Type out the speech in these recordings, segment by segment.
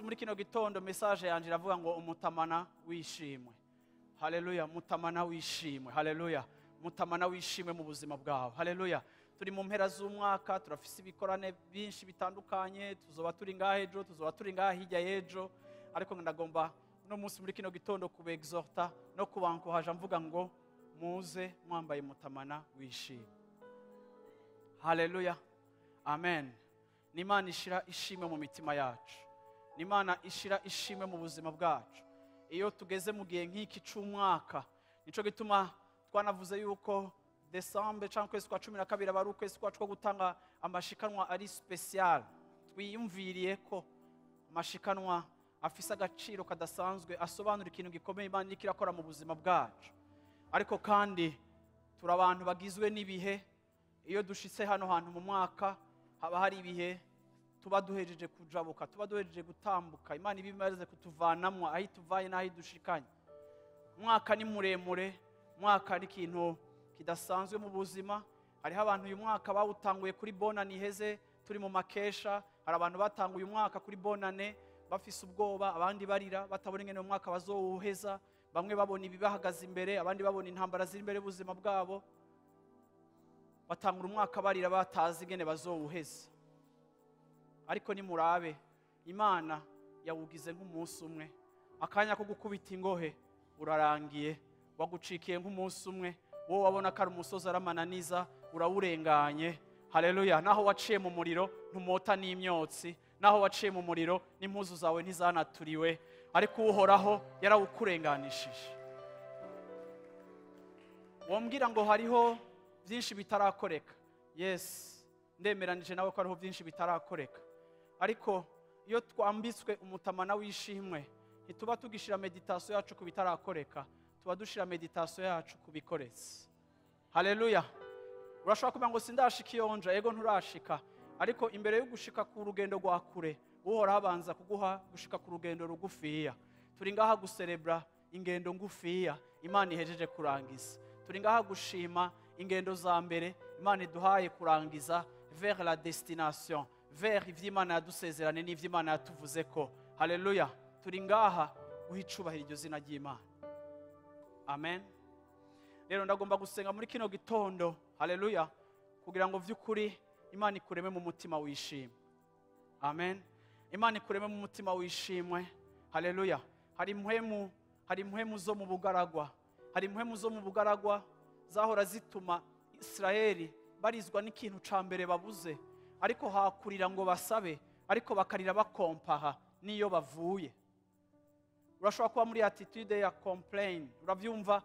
Muri kino gitondo message yanje iravuga ngo umutamana wishimwe. Haleluya, mutamana wishimwe. Haleluya, mutamana wishimwe mu buzima bwawe. Haleluya. Turi mu mpera z'umwaka, turafise ibikorane byinshi bitandukanye, tuzoba turi ngahe ejo, tuzoba turi ngahe hirya y'ejo, ariko ndagomba no munsi muri kino gitondo kube exhorta no kubankohaja mvuga ngo muze mwambaye mutamana wishimwe. Haleluya. Amen. Ni Imana ishira ishimwe mu mitima yacu. Imana ishira ishimwe mu buzima bwacu. Iyo tugeze mu gihe nk'iki c'umwaka, nico gituma twanavuze yuko December cyangwa kwezi kwa 12 abari ukwezi kwacu ko gutanga amashikanwa ari special. Twiyumviriye ko amashikanwa afise agaciro kadasanzwe, asobanura ikintu gikomeye Imana iriko irakora mu buzima bwacu. Ariko kandi turi abantu bagizwe n'ibihe. Iyo dushitse hano hantu mu mwaka haba hari ibihe tuba duhejeje kujabuka, tuba duhejeje gutambuka. Imana ibimaze kutuvanamwo aho ituvaye n'aho idushikanye. Umwaka ni muremure, umwaka ni ikintu kidasanzwe mu buzima. Hariho abantu uyu mwaka bawutanguye kuri bonane iheze turi mu makesha, hari abantu batanguye umwaka kuri bonane bafise ubwoba, abandi barira batabona ingene umwaka bazowuheza, bamwe babona ibibahagaze imbere, abandi babona intambara ziri imbere y'ubuzima bwabo, batangura umwaka barira batazi ingene bazowuheza. Ariko nimurabe, Imana yawugize nk'umunsi umwe. Akanya ko gukubita ingohe urarangiye, wagucikiye nk'umunsi umwe. Wowe wabona ko ari umusozi aramananiza, urawurenganye. Haleluya. Naho waciye mu muriro ntumota n'imyotsi, naho waciye mu muriro n'impuzu zawe ntizanaturiwe, ariko Uhoraho yarawukurenganishije. Wombwira ngo hariho byinshi bitarakoreka. Yes, ndemeranije nawe ko hariho byinshi bitarakoreka. Ariko iyo twambitswe umutamana wishimwe, ntituba tugishira meditation yacu ku bitarakoreka, tuba dushira meditation yacu ku bikoretse. Haleluya. Urashobora kuvuga ngo sindashika iyonja, ego nturashika, ariko imbere yo gushika ku rugendo rwa kure, Uhoraho abanza kuguha gushika ku rugendo rugufiya. Turi ngaha guserebra ingendo ngufiya Imana ihejeje kurangiza. Turi ngaha gushima ingendo za mbere Imana iduhaye kurangiza vers la destination, vers ivy'Imana yadusezerane n'ivy'Imana yatuvuze ko. Haleluya. Turi ngaha guha icubahiro iryo zina ry'Imana. Amen. Rero ndagomba gusenga muri kino gitondo, haleluya, kugira ngo vy'ukuri Imana ikureme mu mutima wishimwe. Amen. Imana ikureme mu mutima wishimwe. Haleluya. Hari impwemu, hari impwemu zo mu bugaragwa. Hari impwemu zo mu bugaragwa zahora zituma Israeli barizwa n'ikintu ca mbere babuze, ariko hakurira ngo basabe, ariko bakarira bakompaha niyo bavuye. Urashobora kuba muri attitude ya complain, uravyumva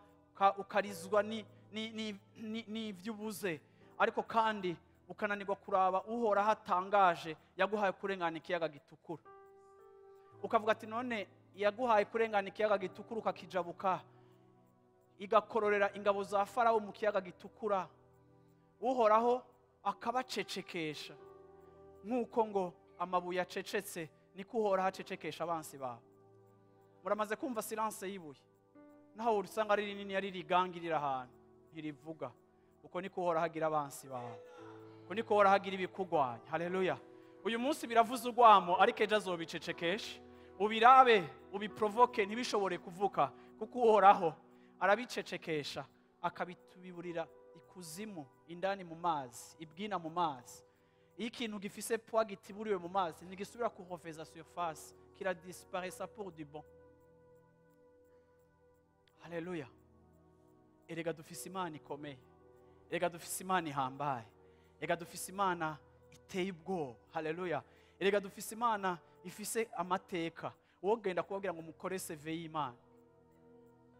ukarizwa n'ivyubuze, ariko kandi ukananirwa kuraba Uhoraho atangaje yaguhaye kurengana ikiyaga gitukura. Ukavuga ati none yaguhaye kurengana ikiyaga gitukura ukakijabuka, igakororera ingabo za Farawo mu kiyaga gitukura, Uhoraho akabacecekesha nk'uko ngo amabuye acecetse, niko Uhoraho acecekesha abansi bawe. Muramaze kumva silence y'ibuye, naho usanga ari rinini ari rigangirira ahantu ntirivuga. Uko niko Uhoraho agira abansi bawe, uko niko Uhoraho agira ibikugwanya. Haleluya. Uyu munsi biravuza urwamo, ariko ejo azobicecekesha. Ubirabe ubiprovoke ntibishobore kuvuka, kuko Uhoraho arabicecekesha akabitubiburira ikuzimu, indani mu mazi, ibwina mu mazi. Iyo ikintu gifise poids gitiburiwe mu mazi ntigisubira kuhofeza surface, kira disparaissa pour du bon. Haleluya. Erega dufise Imana ikomeye, erega dufise Imana ihambaye, erega dufise Imana iteye ubwoba. Haleluya. Erega dufise Imana ifise amateka. Wogenda kubabwira ngo mukore CV y'Imana,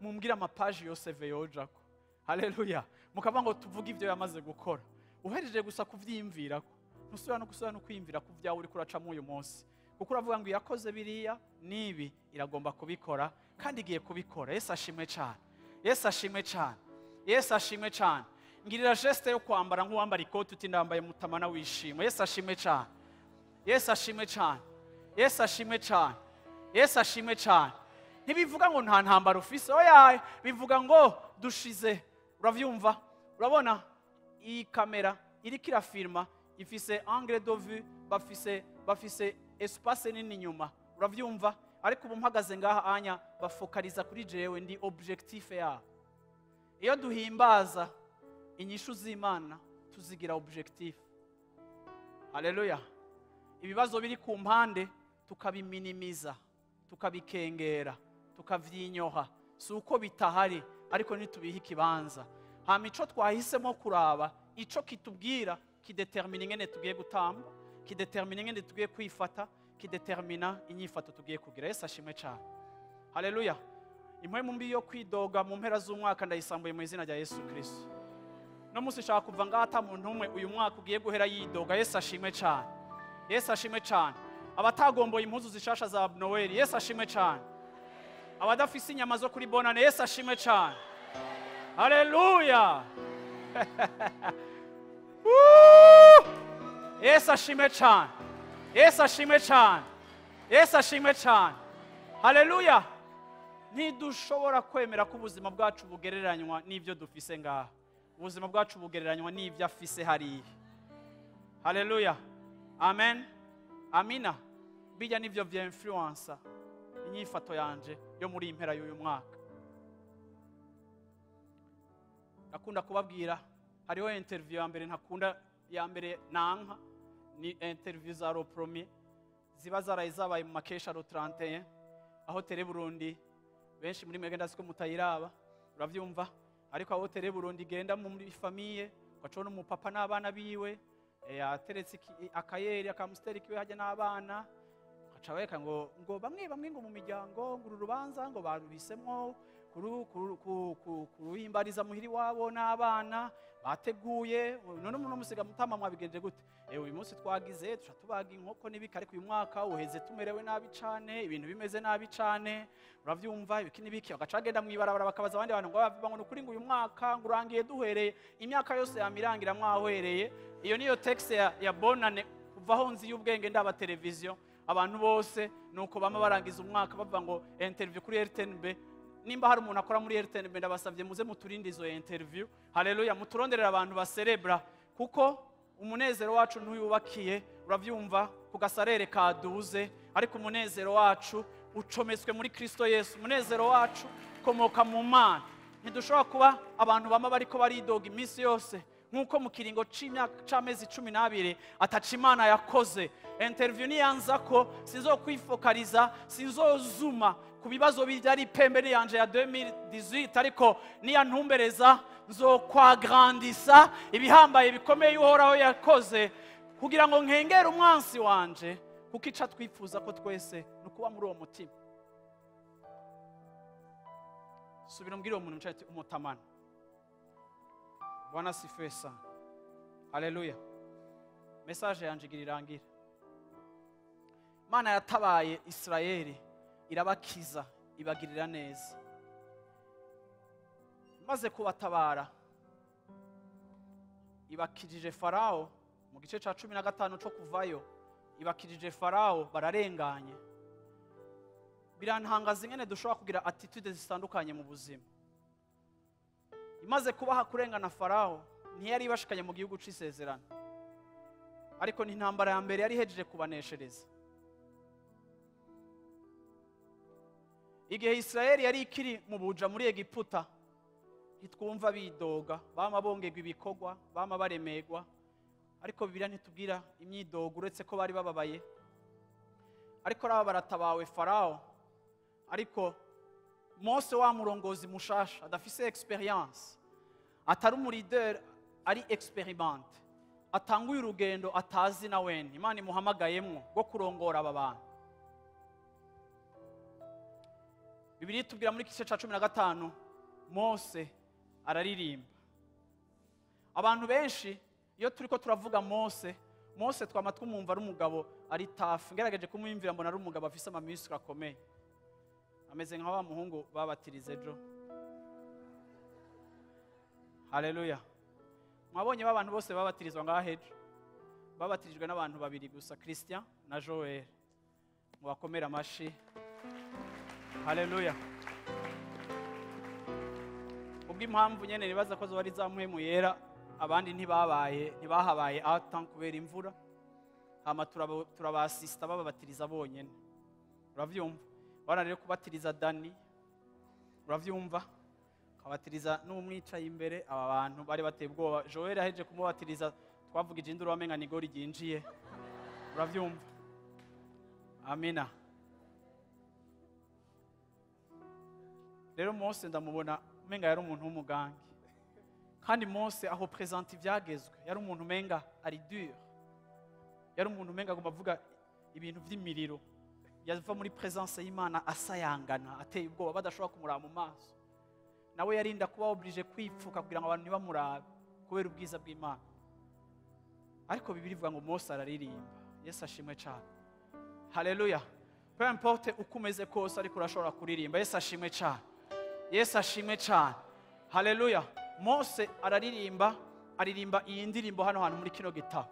mumbwire amapaji yose CV yojako. Haleluya. Mukavuga ngo tuvuge ivyo yamaze gukora. Uhejeje gusa kuvyiyumvirako, ntusubira no gusubira no kwiyumvira ku vyawe uriko uracamo uyu munsi, kuko uravuga ngo yakoze biriya nibi, iragomba kubikora kandi igiye kubikora. Yesu ashimwe cyane, Yesu ashimwe cyane, Yesu ashimwe cyane. Ngirira geste yo kwambara nk'uwambara ikoti, uti ndambaye mutamana wishimwe. Yesu ashimwe cyane, Yesu ashimwe cyane, Yesu ashimwe cyane, Yesu ashimwe cyane. Ntibivuga ngo nta ntambara ufise, oya, bivuga ngo dushize. Uravyumva? Urabona iyi kamera iriko irafilma ifise angle de vue, bafise espace nini inyuma, uravyumva? Ariko ubu mpagaze ngaha anya bafokaliza kuri jewe, ndi objectif yabo. Iyo duhimbaza inyishu z'Imana tuzigira objectif. Haleluya. Ibibazo biri ku mpande tukabiminimiza, tukabikengera, tukavyinyoha. Si uko bitahari, ariko ntitubihe ikibanza. Hama ico twahisemo kuraba, ico kitubwira kidetermina ingene tugiye gutamba, kidetermina ingene tugiye kwifata, kidetermina inyifato tugiye kugira. Yesu ashimwe cyane. Haleluya. Impwemu mbi yo kwidoga mu mpera z'umwaka ndayisambuye mu izina rya Yesu Kristo. No munsi nshaka kuva ngaha ata muntu umwe uyu mwaka ugiye guhera yidoga. Yesu ashimwe cyane, Yesu ashimwe cyane. Abatagomboye impuzu zishasha za Noel, Yesu ashimwe cyane. Abadafise inyama zo kuri bonane, Yesu ashimwe cyane. Haleluya. Yesu ashimwe cyane, Yesu ashimwe cyane, Yesu ashimwe cyane. Haleluya. Ntidushobora kwemera ko ubuzima bwacu bugereranywa n'ibyo dufise ngaha. Ubuzima bwacu bugereranywa n'ibyo afise hariya. Haleluya. Amen. Amina. Bijya n'ibyo vya influence inyifato yanje yo muri impera y'uyu mwaka. Nakunda kubabwira hariho interview ya mbere ntakunda, ya mbere nanka ni interview za le premier ziba zaraye zabaye mu makesha le 31, aho Tele Burundi benshi muri mwege ndazi ko mutayiraba, uravyumva? Ariko aho Tele Burundi igenda muri famille ugacona umupapa n'abana biwe, ateretse akayeri akamusteri kiwe hajya n'abana, agaca bereka ngo bamwe bamwe ngo mu miryango ngo uru rubanza ngo baruhisemwo kuruhimbariza muhiri wabo n'abana bateguye. None umuntu musiga mutama mwabigenje gute? Uyu munsi twagize tuca tubaga inkoko n'ibiki, ariko uyu mwaka uheze tumerewe nabi cane, ibintu bimeze nabi cane, uravyumva, ibiki n'ibiki. Bagaca bagenda mw'ibarabara bakabaza abandi bantu ngo bavuga ngo nukuri ngo uyu mwaka ngo urangiye duhereye imyaka yose yamirangira mwahwereye. Iyo niyo texte ya bonane kuva aho nzi y'ubwenge ndaba televiziyo, abantu bose nuko bama barangiza umwaka bavuga ngo interview kuri RTNB. Nimba hari umuntu akora muri RTNB ndabasavye muze muturinde izo interview. Haleluya. Muturonderera abantu baserebra, kuko umunezero wacu ntuyubakiye, uravyumva, ku gasarere kaduze, ariko umunezero wacu ucometswe muri Kristo Yesu. Umunezero wacu ukomoka mu Mana. Ntidushobora kuba abantu bama bariko baridoga iminsi yose nkuko mu kiringo c'imyaka c'amezi 12 ataca Imana yakoze. Interview niyanza ko sinzokwifokaliza, sinzozuma ku bibazo byari pembeni yanje ya 2018, ariko niyantumbereza nzokwagrandisa ibihambaye bikomeye Uhoraho yakoze kugira ngo nkengere umwansi wanje, kuko ica twifuza ko twese nukuba muri uwo mutima. Subira umbwire uwo muntu mwicaye ati umutamana. Bwana asifiwe sana. Haleluya. Message yanje igira irangire. Imana yatabaye Israeli irabakiza, ibagirira neza. Maze kubatabara ibakijije Farao mu gice ca 15 cyo kuvayo, ibakijije Farao bararenganye. Birantangaza ingene dushobora kugira attitude zitandukanye mu buzima. Imaze kubaha kurengana Farao ntiyari ibashikanye mu gihugu c'isezerano, ariko ni intambara ya mbere yari ihejeje kubaneshereza. Igihe Israeli yari ikiri mu buja muri Egiputa, ntitwumva bidoga, bama bongerwa ibikorwa, bama baremegwa, ariko Bibiliya ntitubwira imyidogo uretse ko bari bababaye. Ariko raba baratabawe Farao, ariko Mose wa murongozi mushasha adafise experience, atari umu leader, ari experimente, atanguye urugendo atazi na wene Imana imuhamagayemwo rwo kurongora aba bantu. Bibiliya itubwira muri gice ca 15 Mose araririmba. Abantu benshi Iyo turiko turavuga Mose, Mose twama twumva ari umugabo ari tough. Ngerageje kumwiyumvira, mbona ari umugabo afise ama muscles akomeye, ameze nka wa muhungu babatirize ejo. Haleluya! Mwabonye ba bantu bose babatirizwa ngaha ejo, babatirijwe n'abantu babiri gusa, Christian na Joel. Mubakomere amashi. Haleluya! Ubwo impamvu nyene nibaza ko zoba ari za mpwemu yera, abandi ntibabaye, ntibahabaye atan kubera imvura. Hama turabasista bababatiriza bonyene. Uravyumva? Bana rero kubatiriza Dani, uravyumva, kabatiriza n'umwicaye imbere. Aba bantu bari bateye ubwoba. Joel aheje kumubatiriza, twavugije induru, wamenga ni gori ryinjiye. Uravyumva? Amina. Rero Mose ndamubona umenga yari umuntu w'umugangi, kandi Mose aho présente ibyagezwe, yari umuntu umenga ari dur, yari umuntu umenga agomba avuga ibintu by'imiriro. Yava muri présence y'Imana asayangana, ateye ubwoba, badashobora kumuraba mu maso. Nawe yarinda kuba obligé kwipfuka kugira ngo abantu ntibamurabe kubera ubwiza bw'Imana. Ariko Bibiliya ivuga ngo Mose araririmba. Yesu ashimwe cyane. Haleluya! Peu importe uko umeze kose, ariko urashobora kuririmba. Yesu ashimwe cyane. Yesu ashimwe cyane. Haleluya! Mose araririmba, aririmba iyi ndirimbo hano hantu muri kino gitabo.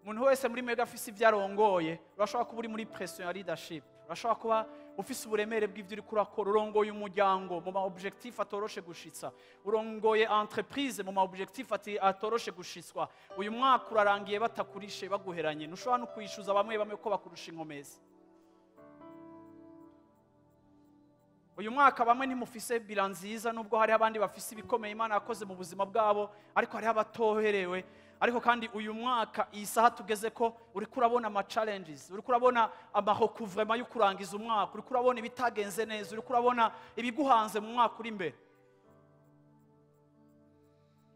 Umuntu wese muri mwebwe afise ibyo arongoye, urashobora kuba uri muri pression ya leadership, urashobora kuba ufise uburemere bw'ibyo uriko urakora. Urongoye umuryango mu ma objectif atoroshe gushitsa, urongoye entreprise mu ma objectif atoroshe gushitswa. Uyu mwaka urarangiye batakurishe, baguheranye, ntushobora no kwishyuza bamwe bamwe ko bakurusha inkomezi. Uyu mwaka bamwe ntimufise bilan nziza, nubwo hariho abandi bafise ibikomeye Imana yakoze mu buzima bwabo, ariko hariho abatoherewe. Ariko kandi uyu mwaka, iyi saha tugeze ko, uriko urabona ama challenges, uriko urabona ama recouvrement yo kurangiza umwaka, uriko urabona ibitagenze neza, uriko urabona ibiguhanze mu mwaka uri imbere.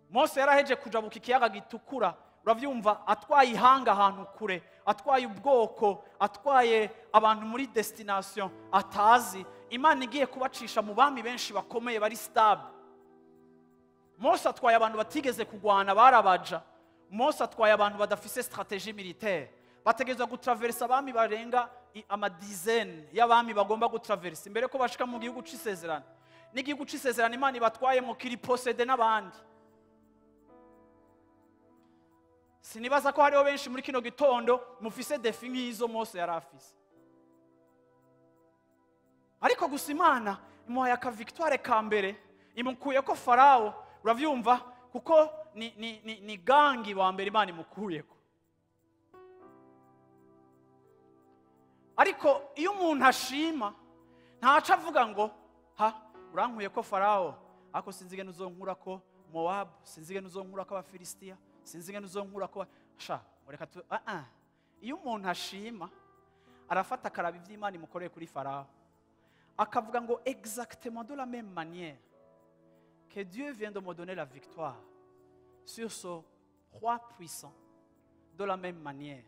Mose yaraheje kujabuka ikiyaga Gitukura, uravyumva, atwaye ihanga ahantu kure, atwaye ubwoko, atwaye abantu muri destination atazi. Imana igiye kubacisha mu bami benshi bakomeye bari stable. Mose atwaye abantu batigeze kugwana, barabaja. Mose atwaye abantu badafise stratégie militaire, bategerezwa gutraversa abami barenga ama dizaines y'abami bagomba gutraversa imbere ko bashika mu gihugu c'isezerano. N'igihugu c'isezerano Imana ibatwayemo kiri possédé n'abandi. Sinibaza ko hariho benshi muri kino gitondo mufise défis nk'izo Mose yari afise. Ariko gusa Imana imuhaye aka victoire ka mbere, imukuye ko Farawo, uravyumva, kuko ni gangi wa mbere Imana imukuyeko. Ariko iyo umuntu ashima, ntaco avuga ngo: "Ha, urankuye ko Farawo, ariko sinzi ingene uzonkura ko Mowabu, sinzi ingene uzonkura ko Abafilisitiya, sinzi ingene uzonkura ko sha reka tu." Ah ah, iyo umuntu ashima, arafata akaraba ivy'Imana imukoreye kuri Farawo, akavuga ngo: "Exactement de la même manière que Dieu vient de me donner la victoire sur ce roi puissant, de la même manière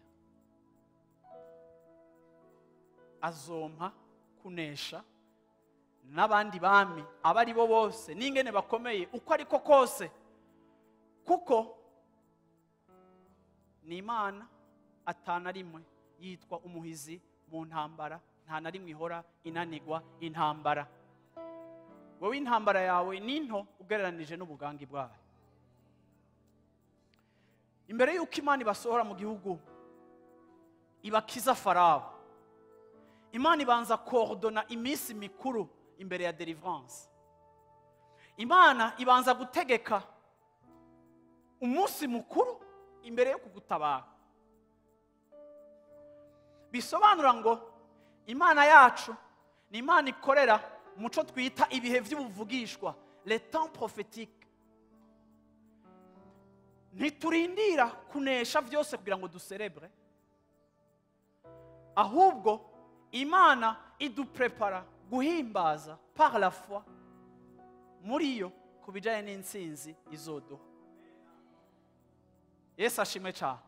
azompa kunesha n'abandi bami abo ari bo bose n'ingene bakomeye uko ariko kose", kuko ni Imana atana rimwe yitwa umuhizi mu ntambara, nta na rimwe ihora inanigwa intambara. Wowe intambara yawe ni nto ugereranije n'ubugangi bwayo. Imbere y'uko Imana ibasohora mu gihugu, ibakiza Farawo, Imana ibanza kordona iminsi mikuru imbere ya délivrance. Imana ibanza gutegeka umunsi mukuru imbere yo kugutabara. Bisobanura ngo Imana yacu ni Imana ikorera muco twita ibihe by'ubuvugishwa, le temps prophétique. Ntiturindira kunesha byose kugira ngo duserebre, ahubwo Imana iduprepara guhimbaza par la foi muri yo ku bijyanye n'intsinzi izoduha. Yesu ashimwe cyane.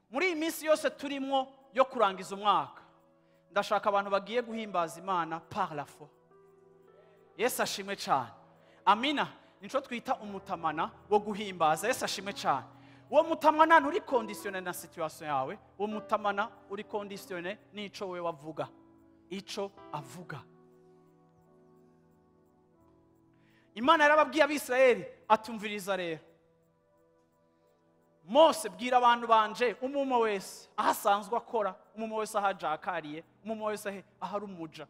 Muri iyi minsi yose turimo yo kurangiza umwaka, ndashaka abantu bagiye guhimbaza Imana par la foi. Yesu ashimwe cyane. Amina. Nico twita umutamana wo guhimbaza. Yesu ashimwe cyane. Uwo mutamana nturi conditionné na situation yawe, uwo mutamana uri conditionné n'ico wewe wavuga, ico avuga. Imana yarababwiye Abisirayeli atumviriza rero, Mose bwira abantu banje, umumo wese aho asanzwe akora, umumo wese aho ajakariye, umumo wese aho ari umuja.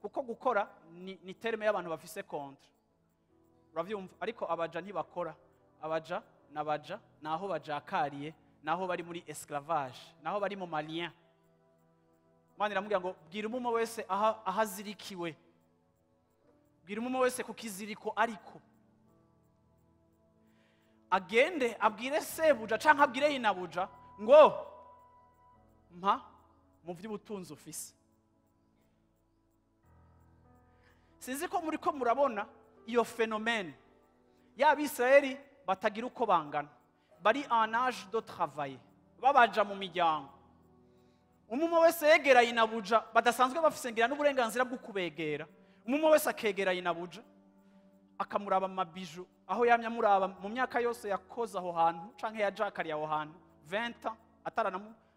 Kuko gukora ni terme y'abantu bafise contrat, uravyumva? Ariko abaja ntibakora, abaja n'abaja naho bajakariye, naho bari muri esclavage, naho bari mu malien. Imana iramubwira ngo bwira umumo wese aho azirikiwe, bwira umumo wese ku kiziriko ariko agende abwire sebuja canke abwire inabuja ngo mpa mu vy'ubutunzi ufise. Sinzi ko muri ko murabona iyo phénomène y'Abisirayeli batagira uko bangana, bari en âge de travailler, babaja mu miryango. Umumo wese yegera inabuja, badasanzwe bafise ngira n'uburenganzira bwo kubegera. Umumo wese akegera inabuja akamuraba mu mabiju aho yamye amuraba mu myaka yose yakoze aho hantu canke yajakariye aho hantu 20 ans,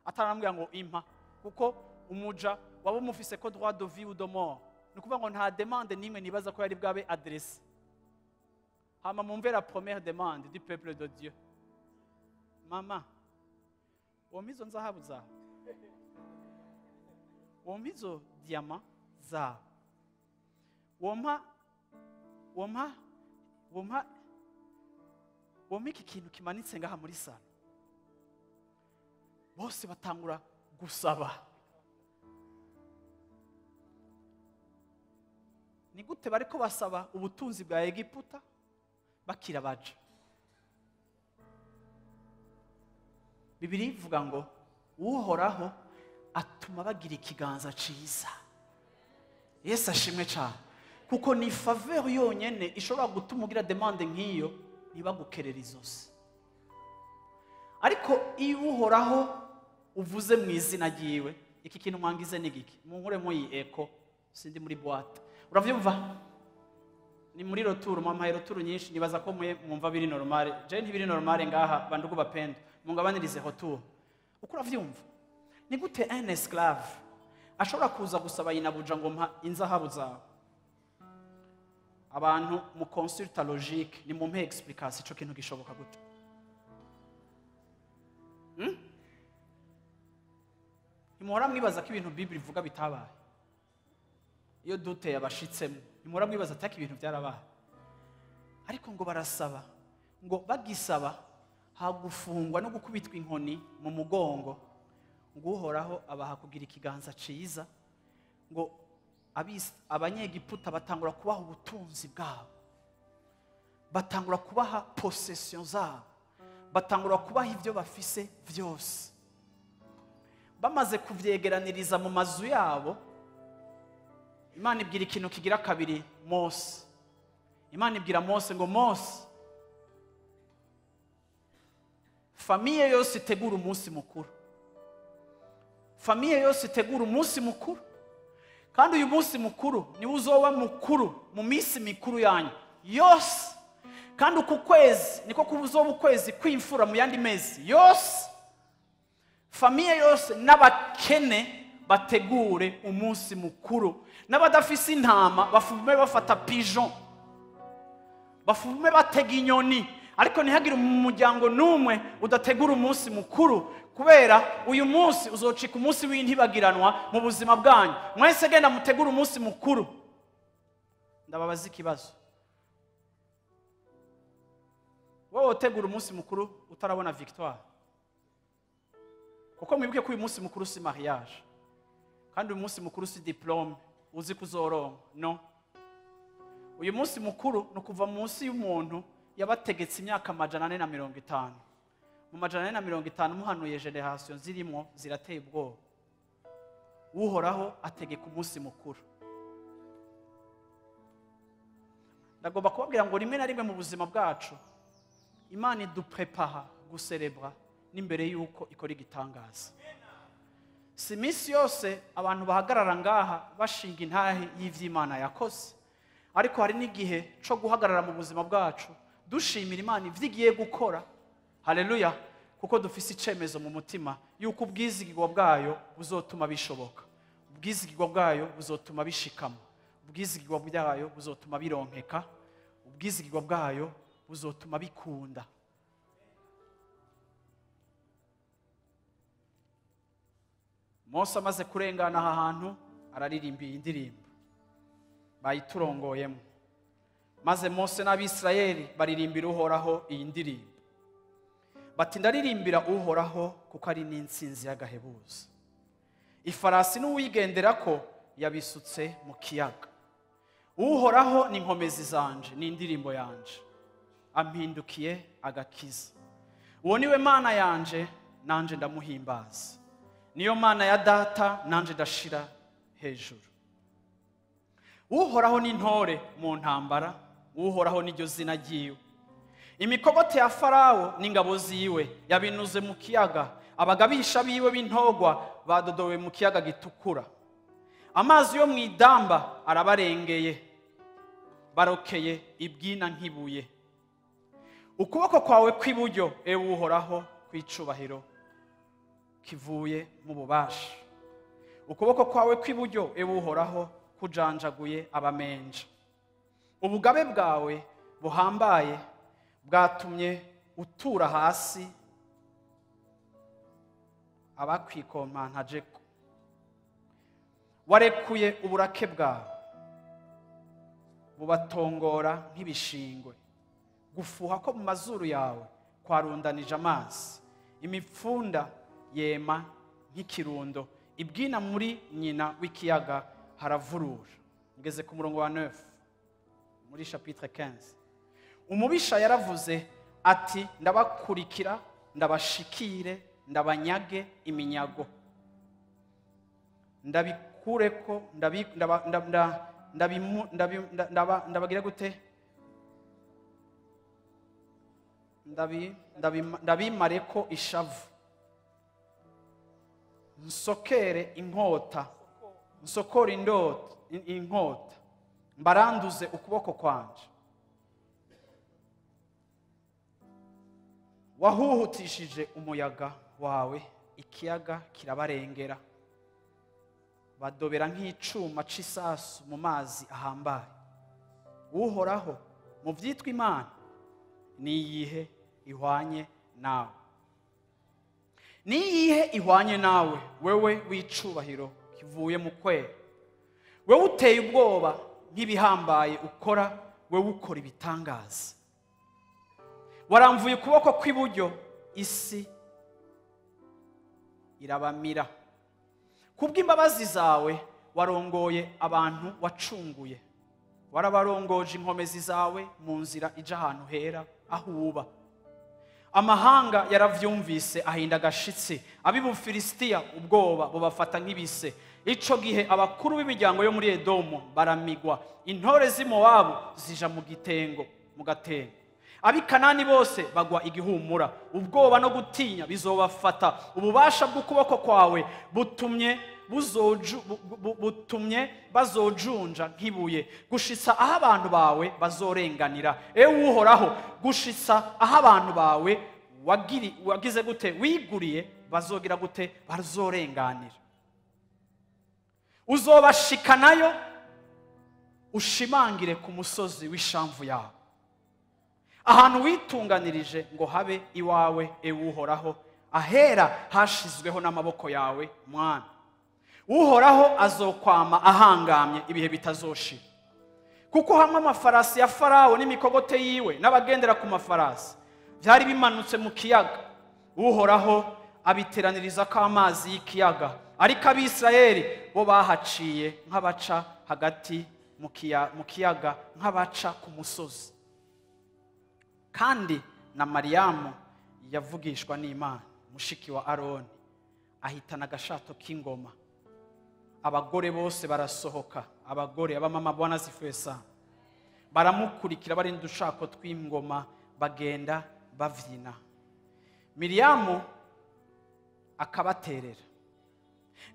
ataranamubwira ngo impa, kuko umuja waba umufise ko droit de vie ou de mort. Ni ukuvuga ngo nta demande n'imwe nibaza ko yari bwabe adressé. Hama mumve la première demande du peuple de Dieu: mama, wompa izo nzahabu zawe, wompa izo diamants zawe, wompa wompa wompa wompa iki kintu kimanitse ngaha muri salon. Bose batangura gusaba. Ni gute bariko basaba ubutunzi bwa Egiputa bakira baja? Bibiri ivuga ngo Uhoraho atuma bagira ikiganza ciza. Yesu ashimwe cyane, kuko ni faveur yonyene ishobora gutuma ugira demande nk'iyo ntibagukerera izosi. Ariko iyo Uhoraho uvuze mu izina ryiwe, iki kintu mwangize ni giki? Munkuremo iyi eko, sindi muri boîte, uravyumva? Ni muri retour, mwampaye retour nyinshi, nibaza ko mwe mwumva biri normal, je ntibiri normal ngaha. Bandugu bapendo, mungabanirize retour. Uko uravyumva, ni gute un esclave ashobora kuza gusaba inabuja ngo mpa inzahabu zawe? Abantu mu consulta logique, ni mumpe explication, ico kintu gishoboka gute? Ntimuhora mwibaza ko ibintu Bible ivuga bitabaye? Iyo doute yabashitsemo, ntimuhora mwibaza ati ibintu byarabaye? Ariko ngo barasaba, ngo bagisaba hagufungwa no gukubitwa inkoni mu mugongo, ngo Uhoraho abaha kugira ikiganza ciza, ngo Abanyegiputa batangura kubaha ubutunzi bwabo, batangura kubaha possession zabo, batangura kubaha ibyo bafise vyose. Bamaze kuvyegeraniriza mu mazu yabo, Imana ibwira ikintu kigira kabiri Mose. Imana ibwira Mose ngo: Mose, famille yose itegura umunsi mukuru, famille yose itegura umunsi mukuru, kandi uyu munsi mukuru niwo uzoba mukuru mu minsi mikuru yanyu yose, kandi uku kwezi niko kuzoba ukwezi kw'imfura mu yandi mezi yose. Famille yose n'abakene bategure umunsi mukuru, n'abadafise intama bafume bafata pigeon, bafume batega inyoni, ariko ntihagire umuryango n'umwe udategura umunsi mukuru, kubera uyu munsi uzocika umunsi w'intibagiranwa mu buzima bwanyu. Mwese genda mutegure umunsi mukuru. Ndababaza ikibazo: wowe utegura umunsi mukuru utarabona victoire? Kuko mwibuke ko uyu munsi mukuru si mariage, kandi uyu munsi mukuru si diplôme uzi kuzoronka. No, uyu munsi mukuru ni ukuva munsi y'umuntu yabategetse imyaka 450. Mu 450 muhanuye génération zirimo zirateye ubwoba. Uhoraho ategeka umunsi mukuru. Ndagomba kubabwira ngo rimwe na rimwe mu buzima bwacu Imana iduprepara guserebra n'imbere y'uko ikora igitangaza. Si iminsi yose abantu bahagarara ngaha bashinga intahe y'ivy'Imana yakoze. Ariko hari n'igihe cyo guhagarara mu buzima bwacu dushimira Imana ivyo igiye gukora. Haleluya. Kuko dufise icemezo mu mutima yuko ubwizigirwa bwayo buzotuma bishoboka, ubwizigirwa bwayo buzotuma bishikama, ubwizigirwa bwayo buzotuma bironkeka, ubwizigirwa bwayo buzotuma bikunda. Mose amaze kurengana aha hantu araririmba iyi ndirimbo bayiturongoyemo. Maze Mose n'Abisirayeli baririmbira Uhoraho iyi ndirimbo bati: ndaririmbira Uhoraho kuko ari n'intsinzi y'agahebuzo. Ifarasi n'uwigenderako yabisutse mu kiyaga. Uhoraho ni inkomezi zanje n'indirimbo yanje, ampindukiye agakiza. Uwo niwe Mana yanje, nanje ndamuhimbaza. Niyo Mana ya data, nanje ndashira hejuru. Uhoraho ni intore mu ntambara, Uhoraho niryo zina ryiwe. Imikogote ya Farawo n'ingabo ziwe yabinuze mu kiyaga, abagabisha biwe b'intogwa badodowe mu kiyaga gitukura. Amazi yo mu idamba arabarengeye, barokeye ibwina nk'ibuye. Ukuboko kwawe kw'iburyo, ewe Uhoraho, kw'icubahiro kivuye mu bubasha. Ukuboko kwawe kw'iburyo, ewe Uhoraho, kujanjaguye abamenja. Ubugabe bwawe buhambaye bwatumye utura hasi abakwikomantajeko. Warekuye uburake bwawe bubatongora nk'ibishingwe. Gufuha ko mu mazuru yawe kwarundanije amazi, imipfunda yema nk'ikirundo, ibwina muri nyina w'ikiyaga haravurura. Ngeze ku murongo wa 9 muri chapitre 15. Umubisha yaravuze ati: ndabakurikira, ndabashikire, ndabanyage iminyago, ndabikureko, ndabagira gute, ndabimareko ishavu, nsokere inkota, nsokore indota inkota, mbaranduze ukuboko kwanje. Wahuhutishije umuyaga wawe, ikiyaga kirabarengera, badobera nk'icuma c'isasu mu mazi ahambaye. Uhoraho, mu vyitwa Imana niyihe ihwanye nawe? Niyihe ihwanye nawe, wewe w'icubahiro kivuye mu kwera? Wewe uteye ubwoba nk'ibihambaye ukora, wewe ukora ibitangaza. Waramvuye ukuboko kw'iburyo, isi irabamira. Kubw'imbabazi zawe warongoye abantu wacunguye, warabarongoje inkomezi zawe mu nzira ija ahantu hera aho uba. Amahanga yaravyumvise ahinda agashitsi, ab'Ubufilisitiya ubwoba bubafata nk'ibise. Ico gihe abakuru b'imiryango yo muri Edomu baramigwa, intore z'i Mowabu zija mu gitengo mu gatengo. Abikanani bose bagwa igihumura, ubwoba no gutinya bizobafata. Ububasha bw'ukuboko kwawe butumye bazojunja nk'ibuye, gushitsa aho abantu bawe bazorenganira. Ewe Uhoraho, gushitsa aho abantu bawe wagize gute wiguriye bazogira gute bazorenganira. Uzobashikanayo ushimangire ku musozi w'ishamvu yawe, ahantu witunganirije ngo habe iwawe, ewe Uhoraho, ahera hashizweho n'amaboko yawe mwana. Uhoraho azokwama ahangamye ibihe bitazoshira. Kuko hamwe amafarasi ya Farawo n'imikogote yiwe n'abagendera ku mafarasi byari bimanutse mu kiyaga, Uhoraho abiteraniriza ko amazi y'ikiyaga. Ariko Abisirayeli bo bahaciye nk'abaca hagati mu kiyaga, nk'abaca ku musozi. Kandi na Mariyamu yavugishwa n'Imana, mushiki wa Aroni, ahitana agashato k'ingoma. Abagore bose barasohoka, abagore abamama bwana zifesa baramukurikira barinda udushako tw'ingoma, bagenda bavyina. Miriyamu akabaterera: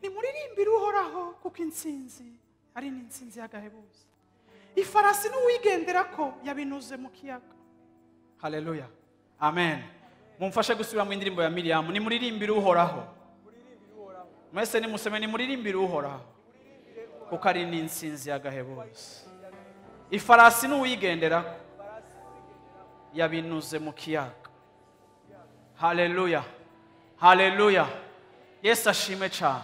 nimuririmbire Uhoraho kuko intsinzi ari n'intsinzi y'agahebuzo. Ifarasi n'uwigendera ko yabinuze mu kiyaga. Haleluya, amen. Mumfashe gusubira mu indirimbo ya Miriam. Nimuririmbire Uhoraho mwese, nimusome. Nimuririmbire Uhoraho kuko ari n'insinzi y'agahebuzo. Ifarasi n'uwigendera yabinuze mu kiyaga. Haleluya, haleluya. Yesu ashimwe cyane,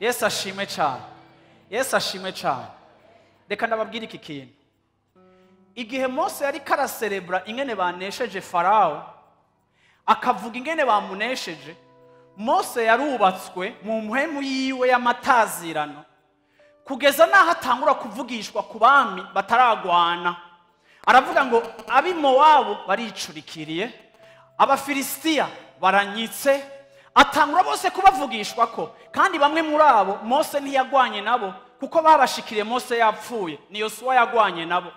Yesu ashimwe cyane, Yesu ashimwe cyane. Reka ndababwire iki kintu: igihe Mose yari karaserebura ingene banesheje Farawo, akavuga ingene bamunesheje, Mose yarubatswe mu mpwemu yiwe y'amatazirano kugeza n'aho atangura kuvugishwa ku bami bataragwana. Aravuga ngo ab'i Mowabu baricurikiriye, Abafilisitiya baranyitse. Atangura bose kubavugishwa ko, kandi bamwe muri abo Mose ntiyagwanye nabo kuko babashikiriye Mose yapfuye, ni Yosuwa yagwanye nabo.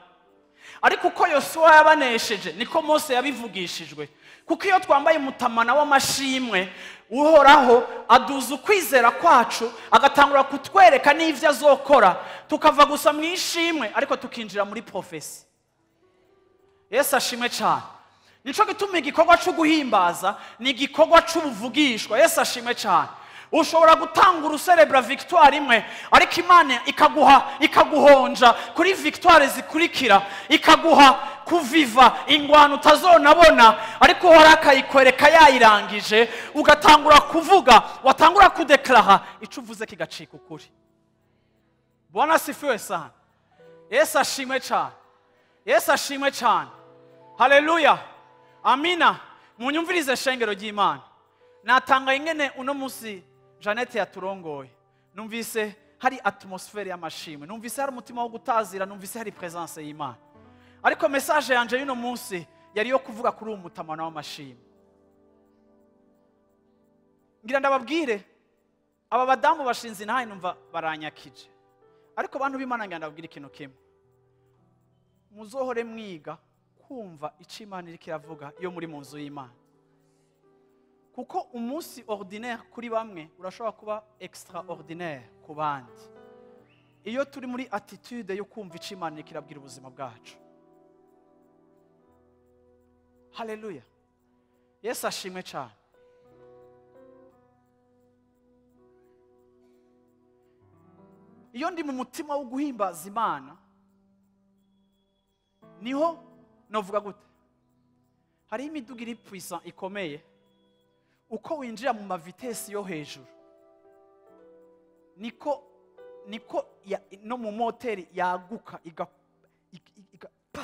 Ariko uko Yosuwa yabanesheje niko Mose yabivugishijwe. Kuko iyo twambaye umutamana w'amashimwe, Uhoraho aduza ukwizera kwacu, agatangura kutwereka n'ivyo azokora, tukava gusa mu ishimwe ariko tukinjira muri prophétie. Yesu ashimwe cyane. Nico gituma igikorwa cyo guhimbaza ni igikorwa c'ubuvugishwa. Yesu ashimwe cyane. Ushobora gutanga uruserebra victoire imwe, ariko Imana ikaguha, ikaguhonja kuri victoire zikurikira, ikaguha kuviva ingwano utazonabona, ariko Uhoraho akayikwereka yayirangije, ugatangura kuvuga, watangura kudeklara, ico uvuze kigacika ukuri. Bwana asifiwe sana. Yesu ashimwe cyane, Yesu ashimwe cyane. Haleluya, amina. Munyumvirize, shengero ry'Imana, natanga ingene uno munsi Jeannette yaturongoye. Numvise hari atmosphère y'amashimwe, numvise hari umutima wo gutazira, numvise hari présence y'Imana. Ariko message yanje y'uno munsi yari yo kuvuga kuri uwo mutamana w'amashimwe. Ngira ndababwire, aba badamu bashinze intahe numva baranyakije, ariko bantu b'Imana, ngira ndababwire ikintu kimwe: muzohore mwiga kumva icyo Imana iriko iravuga iyo muri mu nzu y'Imana, kuko umunsi ordinaire kuri bamwe urashobora kuba extraordinaire ku bandi iyo turi muri attitude yo kumva icyo Imana iriko irabwira ubuzima bwacu. Haleluya, Yesu ashimwe cyane. Iyo ndi mu mutima wo guhimbaza Imana, niho novuga gute, hariho imiduga iri puissant ikomeye. Uko winjira mu ma vitesses yo hejuru, niko no mu moteri yaguka iga pa.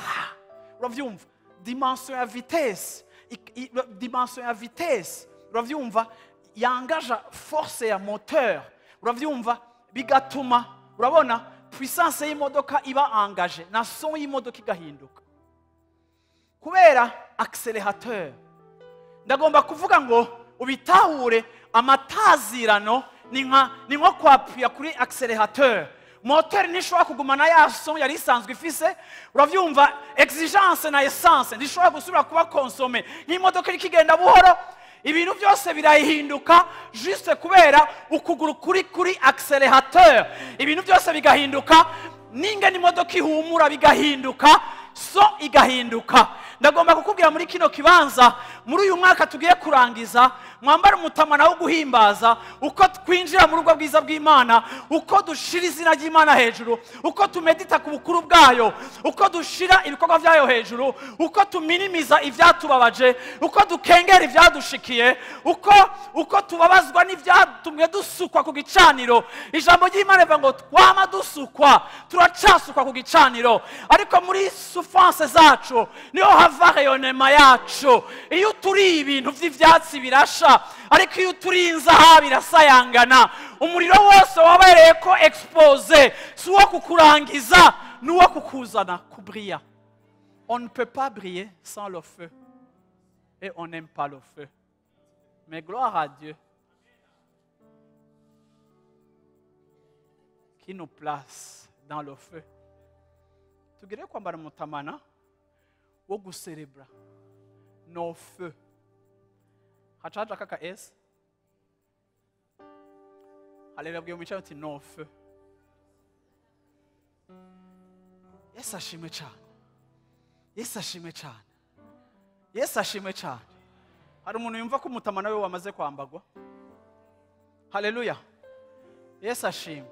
Uravyumva dimension ya vitesse, dimension ya vitesse, uravyumva, yangaja force ya moteur, uravyumva, bigatuma urabona puissance y'imodoka iba engagée na son y'imodoka igahinduka kubera accélérateur. Ndagomba kuvuga ngo ubitahure, amatazirano ni nko kwapuya kuri accélérateur. Moteur ntishobora kugumana ya son yari isanzwe ifise, uravyumva. Exigence na essence ntishobora gusubira kuba consommée nk'imodoka iriko igenda buhoro. Ibintu byose birahinduka juste kubera ukuguru kuri accélérateur. Ibintu byose bigahinduka, n'ingene imodoka ihumura bigahinduka, so igahinduka. Ndagomba kukubwira muri kino kibanza, muri uyu mwaka tugiye kurangiza, mwambare umutamana wo guhimbaza. Uko twinjira mu rugo bwiza bw'Imana, uko dushira izina ry'Imana hejuru, uko tumedita ku bukuru bwayo, uko dushira ibikorwa byayo hejuru, uko tuminimiza ivyatubabaje, uko dukengera ivyadushikiye, uko tubabazwa n'ivyatumwe dusukwa ku gicaniro. Ijambo ry'Imana rivuga ngo twama dusukwa, turacasukwa ku gicaniro, ariko muri souffrance zacu niho hava rayonnement yacu. Iyo turi ibintu vy'ivyatsi birasha, ariko iyo turi inzaha birasayangana. Umuriro wose wabereye ko exposé si uwo kukurangiza, ni uwo kukuzana kubriya. On ne peut pas briller sans le feu et on n'aime pas le feu, mais gloire à Dieu qui nous place dans le feu. Tugire kwambara umutamana wo guserebra nos feux. Hacaja kaka s haleluya. Bwiye mwicaye uti nos feux. Yesu ashimwe cyane. Yesu ashimwe cyane. Yesu ashimwe cyane. Hari umuntu yumva ko umutamana we wamaze kwambagwa? Haleluya. Yesu ashimwe.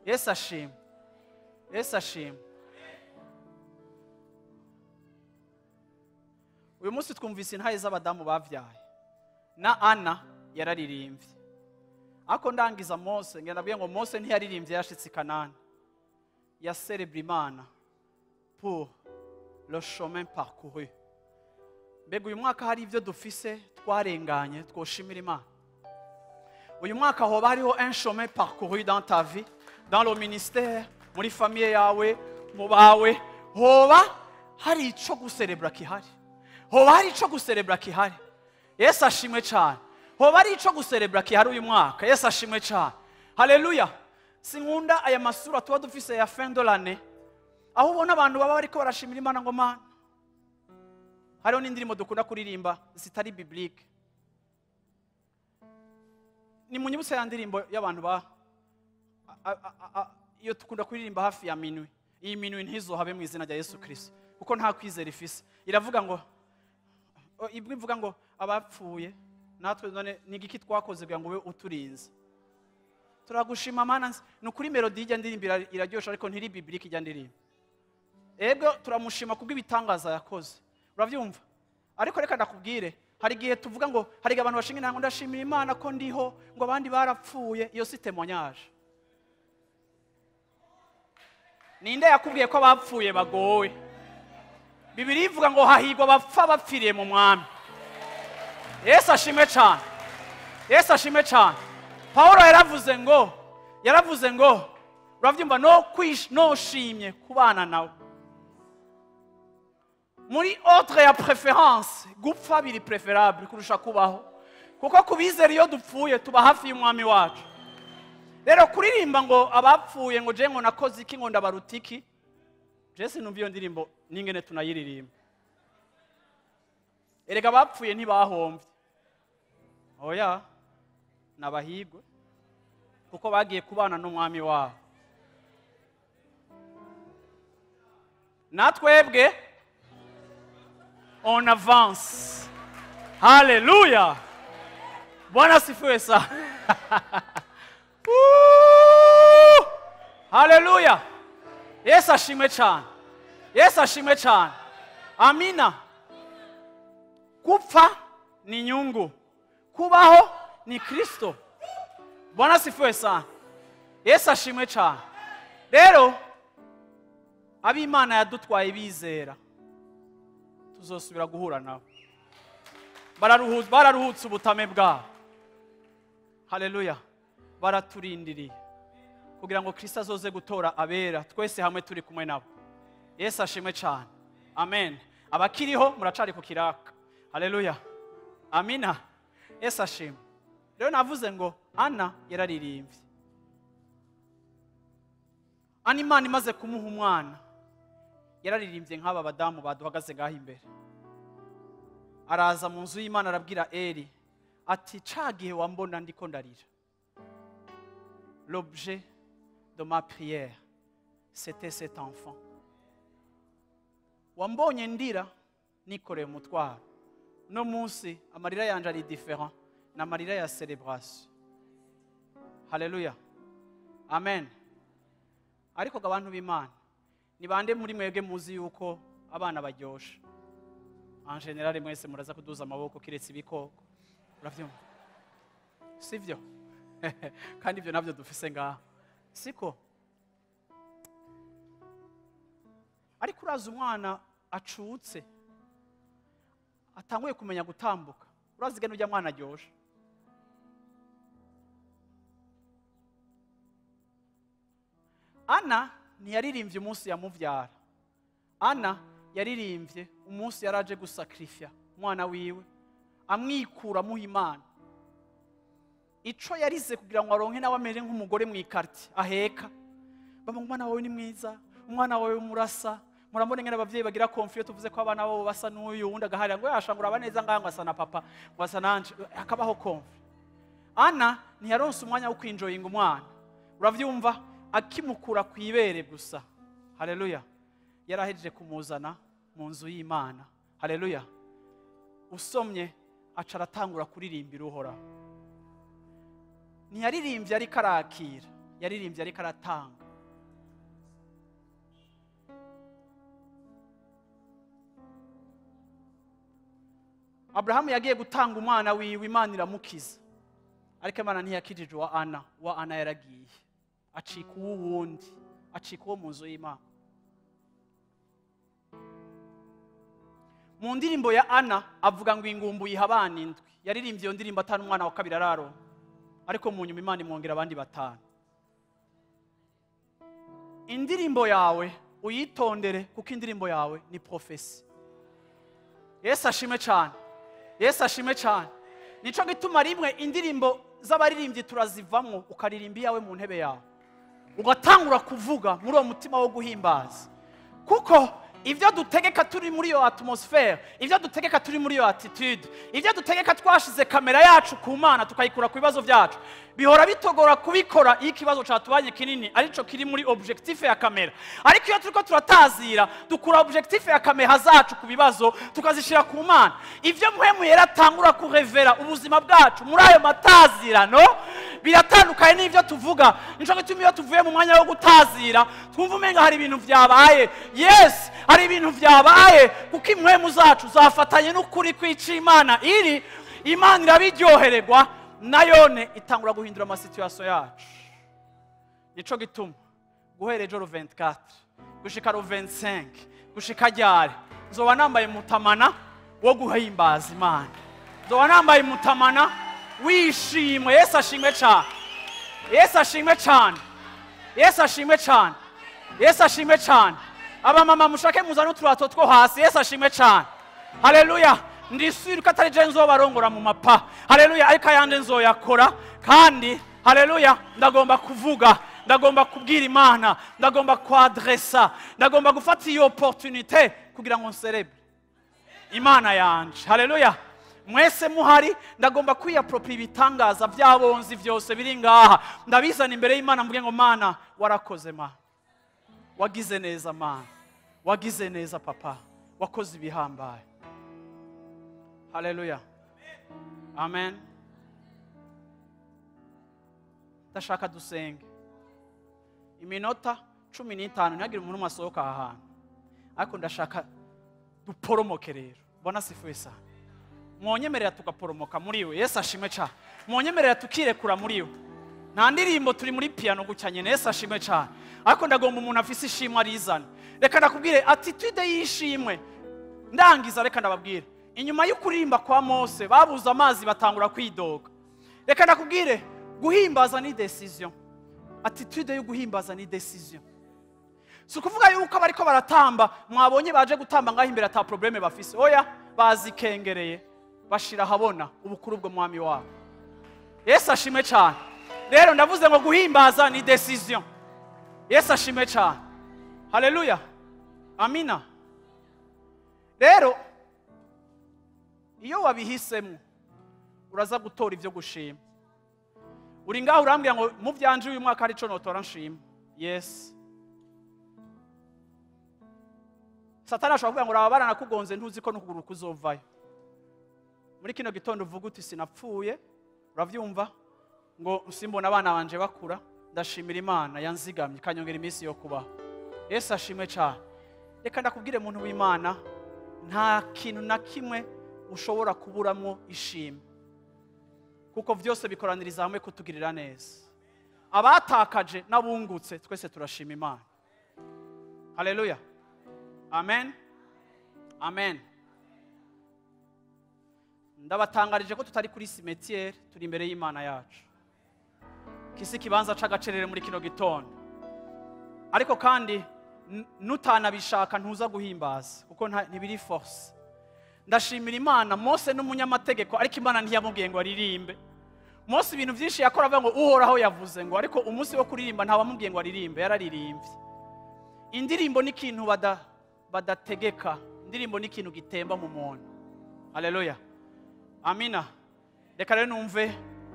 Yesu ashimwe. Yesu ashimwe. Uyu munsi twumvise intahe z'abadamu bavyaye. Na Ana yararirimbye. Ako ndangiza Mose, ngenda nabwiye ngo Mose ntiyaririmbye yashitse i Kanani. Yaserebra Imana pour le chemin parcouru. Mbega uyu mwaka hari ibyo dufise twarenganye twoshimira Imana. Uyu mwaka hoba hariho un chemin parcouru dans ta vie, dans le ministère, muri famille yawe, mu bawe, hoba hari ico guserebra kihari. Hoba hari ico guserebra kihari. Yesu ashimwe cyane. Hoba hari ico guserebra kihari uyu mwaka. Yesu ashimwe cyane. Haleluya. Sinkunda aya masura tuba dufise ya fin de l'année, aho ubona abantu baba bariko barashimira Imana ngo Mana. Hariho n'indirimbo dukunda kuririmba zitari biblique. Ni munyibutse ya ndirimbo y'abantu ba iyo tukunda kuririmba hafi ya minwi. Iyi minwi ntizohabe mu izina rya Yesu Kristo, kuko nta kwizera ifise. Iravuga ngo, ibwo ivuga ngo abapfuye natwe none ni igiki twakoze kugira ngo ube uturinze. Turagushima Mana. Ni ukuri melodi ijya ndirimbo iraryosha, ariko ntiri biblique ijya ndirimbo. Ego turamushima kubw'ibitangaza yakoze. Uravyumva? Ariko reka ndakubwire, hari igihe tuvuga ngo hari igihe abantu bashinga intango ndashimira Imana ko ndiho, ngo abandi barapfuye. Iyo si témoignage. Ninde yakubwiye ko abapfuye bagowe? Bibiliya ivuga ngo hahirwa abapfa bapfiriye mu mwami. Yesu ashimwe cyane. Yesu ashimwe cyane. Paulo yaravuze ngo uravyumva, no noshimye kubana nawe. Muri autre ya préférence, gupfa biri préférable kurusha kubaho, kuko kubizera iyo dupfuye tuba hafi y'umwami wacu. Rero kuririmba ngo abapfuye ngo je ngo nakoze iki ngo ndabarutiki, je sinumva iyo ndirimbo ningene tunayiririmba. Erega abapfuye ntibahomvye. Oya, nabahigwe kuko bagiye kubana n'umwami wabo. Natwebwe on avance. Haleluya. Bwana asifiwe sana. Haleluya. Yesu ashimwe cyane. Yesu ashimwe cyane. Amina. Gupfa ni nyungu, kubaho ni Kristo. Bwana asifiwe sana. Yesu ashimwe cyane. Rero ab'Imana yadutwaye bizera, tuzosubira guhura nabo. Bararuhutse ubutame bwabo. Haleluya. Baraturindiriye kugira ngo Kristo azoze gutora abera twese hamwe turi kumwe nabo. Yesu ashimwe cyane. Amen. Abakiriho muracari ku kiraka. Haleluya. Amina. Yesu ashimwe. Rero navuze ngo Ana yararirimbye. Ana Imana imaze kumuha umwana, yararirimbye nk'aba badamu baduhagaze ngaho imbere. Araza mu nzu y'Imana arabwira Eli ati ca gihe wambona ndiko ndarira, l'objet de ma prière c'était cet enfant. Wambonye ndira nikoreye umutwaro. No munsi amarira yanje ari différent, na amarira ya celebration. Haleluya. Amen. Ariko abantu b'Imana, ni bande muri mwebwe muzi yuko abana baryoshe? En general mwese muraza kuduza amaboko kiretse ibikoko. Uravyumva? Sivyo? Kandi ibyo navyo dufise ngaha. Siko? Ariko uraza umwana acutse atanguye kumenya gutambuka, urazi gene ujya mwana aryoshe. Ana ntiyaririmbye umunsi yamuvyara. Ana yaririmbye umunsi yaraje gusakrifya umwana wiwe, amwikura amuha Imana. Ico yarize kugira ngo aronke nawe amere nk'umugore mu ikarti aheka. Bamwe umwana wawe ni mwiza, umwana wawe murasa. Murambone ngene abavyeyi bagira confiance, tuvuze ko abana babo basa n'uyu, wundi agaharira ngo yashangura abaneza ngaho ngo asa na papa, ngo asa nanje, hakabaho confiance. Ana ntiyaronse umwanya wo kwinjoyinga umwana. Uravyumva? Akimukura kwibere gusa. Haleluya. Yarahejeje kumuzana mu nzu y'Imana. Haleluya. Usomye aca aratangura kuririmbira Uhoraho. Ntiyaririmbye ariko arakira, yaririmbye ariko aratanga. Abrahamu yagiye gutanga umwana wiwe, Imana iramukiza. Ariko Imana ntiyakijije uwa Ana, uwa Ana yaragiye acika uw'uwundi, acika uwo mu nzu y'Imana. Mu ndirimbo ya Ana avuga ngo ingumbu yiha abana 7. Yaririmbye iyo ndirimbo atanu, umwana wa kabiri araronka, ariko mu nyuma Imana imwongera abandi 5. Indirimbo yawe uyitondere, kuko indirimbo yawe ni profesi. Yesu ashimwe cyane. Yesu ashimwe cyane. Nico gituma rimwe indirimbo z'abaririmbyi turazivamwo, ukaririmba iyawe mu ntebe yawe, ugatangura kuvuga muri uwo mutima wo guhimbaza. Kuko ibyo dutegeka turi muri iyo atmosphere, ibyo dutegeka turi muri iyo attitude, ibyo dutegeka twashize kamera yacu ku Mana tukayikura ku bibazo byacu, bihora bitogora kubikora iyo ikibazo catubanye kinini arico kiri muri objectif ya kamera. Ariko iyo turiko turatazira, dukura objectif ya kamera zacu ku bibazo tukazishira ku Mana. Ivyo Mpwemu Yera atangura kurevera ubuzima bwacu muri ayo matazirano biratandukanye n'ivyo tuvuga. Nico gituma iyo tuvuye mu mwanya wo gutazira twumva umenga hari ibintu vyabaye. Yes, hari ibintu vyabaye, kuko impwemu zacu zafatanye n'ukuri kw'ico Imana iri. Imana irabiryohererwa, nayone itangura guhindura amasituation yacu. Nico gituma guhera ejo 24 gushika 25 gushika ryari, nzoba nambaye mutamana wo guhimbaza Imana, nzoba nambaye mutamana wishimwe. Yesu ashimwe cyane. Yesu ashimwe cyane. Yesu ashimwe cyane. Yesu ashimwe cyane. Abamama mushake muzane uturato two hasi. Yesu ashimwe cyane. Haleluya. Ndisubira ko atari je nzobarongora mu mapa. Haleluya. Ariko ayandi nzoyakora. Kandi haleluya, ndagomba kuvuga, ndagomba kubwira Imana, ndagomba kwadressa, ndagomba gufata iyo opportunité kugira ngo nserebre Imana yanje. Haleluya. Mwese muhari, ndagomba kwiyapropria ibitangaza by'abonzi byose biri ngaha, ndabizana imbere y'Imana mvuge ngo Mana warakoze, Mana wagize neza, Mana wagize neza, papa wakoze ibihambaye. Haleluya. Amen. Ndashaka dusenge iminota 15, ntihagire umuntu umwe asohoka aha hantu, ariko ndashaka duporomoke rero. Bona sifuye sana. Mwonyemerera tukaporomoka muri we. Yesu ashimwe cyane. Mwonyemerera tukirekura muri we. Nta ndirimbo, turi muri piano gutya nyene. Yesu ashimwe cyane. Ariko ndagomba umuntu afise ishimwe arizana. Reka ndakubwire attitude y'ishimwe. Ndangiza, reka ndababwire. Inyuma y'ukuririmba kwa Mose babuze amazi batangura kwidoga. Reka ndakubwire, guhimbaza ni decision. Attitude yo guhimbaza ni decision. Si ukuvuga yuko abariko baratamba mwabonye baje gutamba ngaho imbere ata probleme bafise. Oya, bazikengereye bashira habona ubukuru bwo mwami wabo. Yesu ashimwe cyane. Rero ndavuze ngo guhimbaza ni decision. Yesu ashimwe cyane. Haleluya. Amina. Rero iyo wabihisemo uraza gutora ivyo gushima. Uri ngaho urambwira ngo mu byanje uyu mwaka hari ico notora nshima. Yes. Satani ashobora kuvuga ngo uraba baranakugonze ntuzi ko n'ukuguru kuzovayo. Muri kino gitondo uvuga uti sinapfuye, uravyumva ngo simbona abana banje bakura, ndashimira Imana yanzigamye ikanyongera iminsi yo kubaho. Yesu ashimwe cyane. Reka ndakubwire muntu w'Imana, nta kintu na kimwe ushobora kuburamwo ishimwe, kuko vyose bikoraniriza hamwe kutugirira neza. Abatakaje n'abungutse twese turashima Imana. Haleluya. Amen. Amen. Ndabatangarije ko tutari kuri cimetière, turi imbere y'Imana yacu. Kisi kibanza c'agacerere muri kino gitondo. Ariko kandi nutanabishaka ntuza guhimbaza, kuko ntibiri force. Ndashimira Imana, Mose n'umunyamategeko, ariko Imana ntiyamubwiye ngo aririmbe. Mose ibintu byinshi yakora avuga ngo Uhoraho yavuze ngo, ariko umunsi wo kuririmba ntawamubwiye ngo aririmbe, yararirimbye. Indirimbo ni ikintu badategeka, indirimbo ni ikintu gitemba mu muntu. Haleluya. Amina. Reka rero numve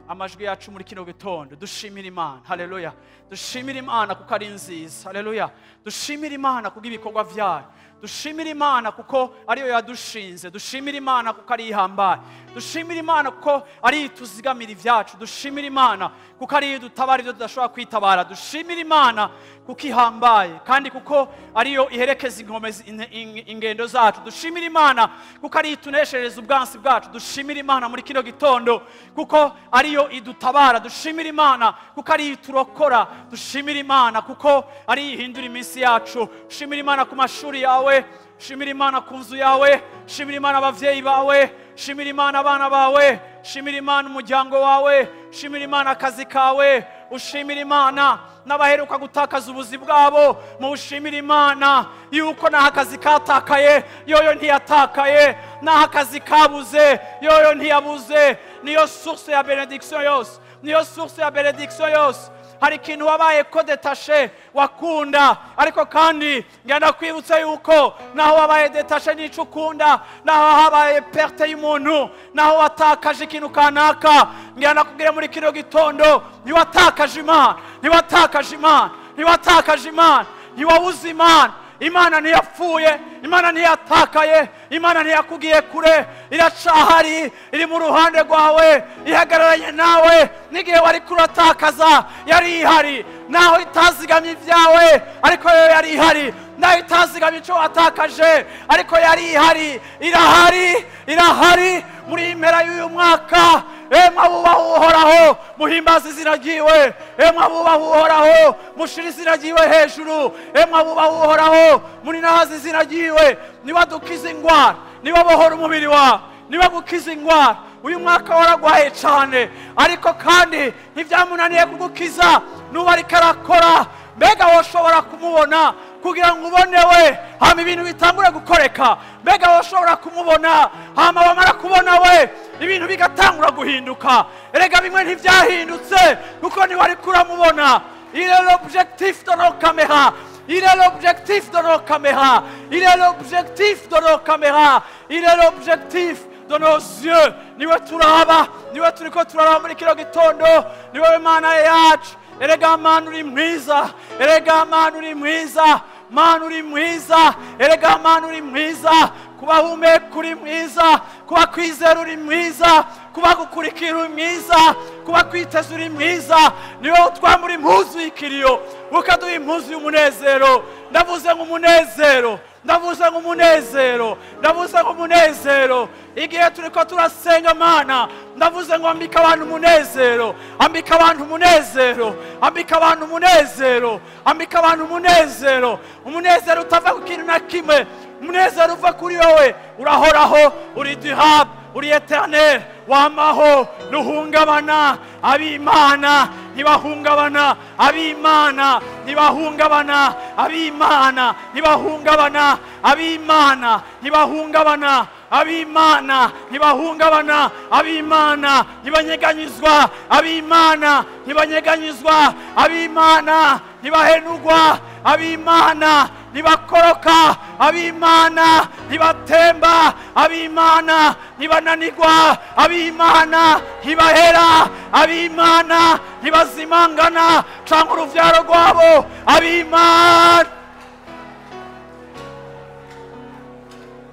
Amajwi yacu muri kino gitondo, dushimira Imana. Haleluya. Dushimira Imana kuko ari nziza. Haleluya. Dushimira Imana kubw'ibikorwa vyayo. Dushimira Imana kuko ariyo yadushinze. Dushimira Imana kuko ari ihambaye. Dushimira Imana kuko ari ituzigamira ivyacu. Dushimira Imana kuko ari idutabara ibyo tudashobora kwitabara. Dushimira Imana kuko ihambaye kandi kuko ariyo iherekeza ingendo zacu. Dushimira Imana kuko ari ituneshereza ubwansi bwacu. Dushimira Imana muri kino gitondo kuko ariyo idutabara. Dushimira Imana kuko ari iturokora. Dushimira Imana kuko ari ihindura iminsi yacu. Dushimira Imana ku mashuri yawe. Shimira Imana ku nzu yawe. Shimira Imana abavyeyi bawe. Shimira Imana abana bawe. Shimira Imana umuryango wawe. Shimira Imana akazi kawe. Ushimira Imana n'abaheruka gutakaza ubuzi bwabo. Mushimira Imana yuko naho akazi katakaye yoyo ntiyatakaye, naho akazi kabuze yoyo ntiyabuze. Niyo source ya benediction yose, niyo source ya benediction yose. Hari ikintu wabaye ko détaché wakunda, ariko kandi ngenda kwibutsa yuko naho wabaye détaché n'ico ukunda, naho habaye perte y'umuntu, naho watakaje ikintu kanaka, ngenda kubwira muri kino gitondo, ntiwatakaje Imana, ntiwatakaje Imana, ntiwatakaje Imana, ntiwabuze Imana. Imana ntiyapfuye, Imana ntiyatakaye, Imana ntiyakugiye kure, iracahari, iri mu ruhande rwawe, ihagararanye nawe. N'igihe wari kuratakaza yari ihari, naho itazigamye ibyawe ariko yo yari ihari, naho itazigamye icyo watakaje ariko yari ihari. Irahari, irahari muri impera y'uyu mwaka. Emwe abubaha Uhoraho muhimbaze izina ryiwe, emwe abubaha Uhoraho mushire izina ryiwe hejuru, emwe abubaha Uhoraho muninahaze izina ryiwe. Niba dukiza ingwara, niba bohora umubiri wawe, niba gukiza ingwara. Uyu mwaka waragwaye cyane, ariko kandi ntibyamunaniye kugukiza. Nuba ariko arakora, mbega woshobora kumubona kugira ngo ubone we hama ibintu bitangure gukoreka? Mbega woshobora kumubona hama wamara kubona we ibintu bigatangura guhinduka? Erega bimwe ntivyahindutse kuko ntiwari kuramubona. Il est l'objectif de nos caméras. Il est l'objectif de nos caméras. Il est l'objectif de nos caméras. Il est l'objectif de nos yeux. Niwe turaba, niwe turiko turaraba muri kino gitondo, niwe Mana yacu. Erega Mana uri mwiza, erega Mana uri mwiza, Mana uri mwiza, erega Mana uri mwiza. Kuba humeka uri mwiza, kuba kwizera uri mwiza, kuba gukurikira uri mwiza, kuba kwiteza uri mwiza. Niwe utwambura impuzu y'ikiriyo ukaduha impuzu y'umunezero. Ndavuze nk'umunezero, ndavuze nk'umunezero, ndavuze nk'umunezero. Igihe turiko turasenga Mana, ndavuze ngo ambika abantu umunezero, ambika abantu umunezero, ambika abantu umunezero, ambika abantu umunezero. Umunezero utava ku kintu na kimwe, umunezero uva kuri wowe. Urahoraho, uri durable, uri éternel, wamaho, ntuhungabana. Ab'Imana ntibahungabana, ab'Imana ntibahungabana, ab'Imana ntibahungabana, ab'Imana ntibahungabana, ab'Imana ntibahungabana, ab'Imana ntibanyeganyizwa, ab'Imana ntibanyeganyizwa, ab'Imana ntibahenugwa, ab'Imana ntibakoroka, ab'Imana ntibatemba, ab'Imana ntibananigwa, ab'Imana ntibahera, ab'Imana ntibazimangana canke uruvyaro rwabo. Ab'Imana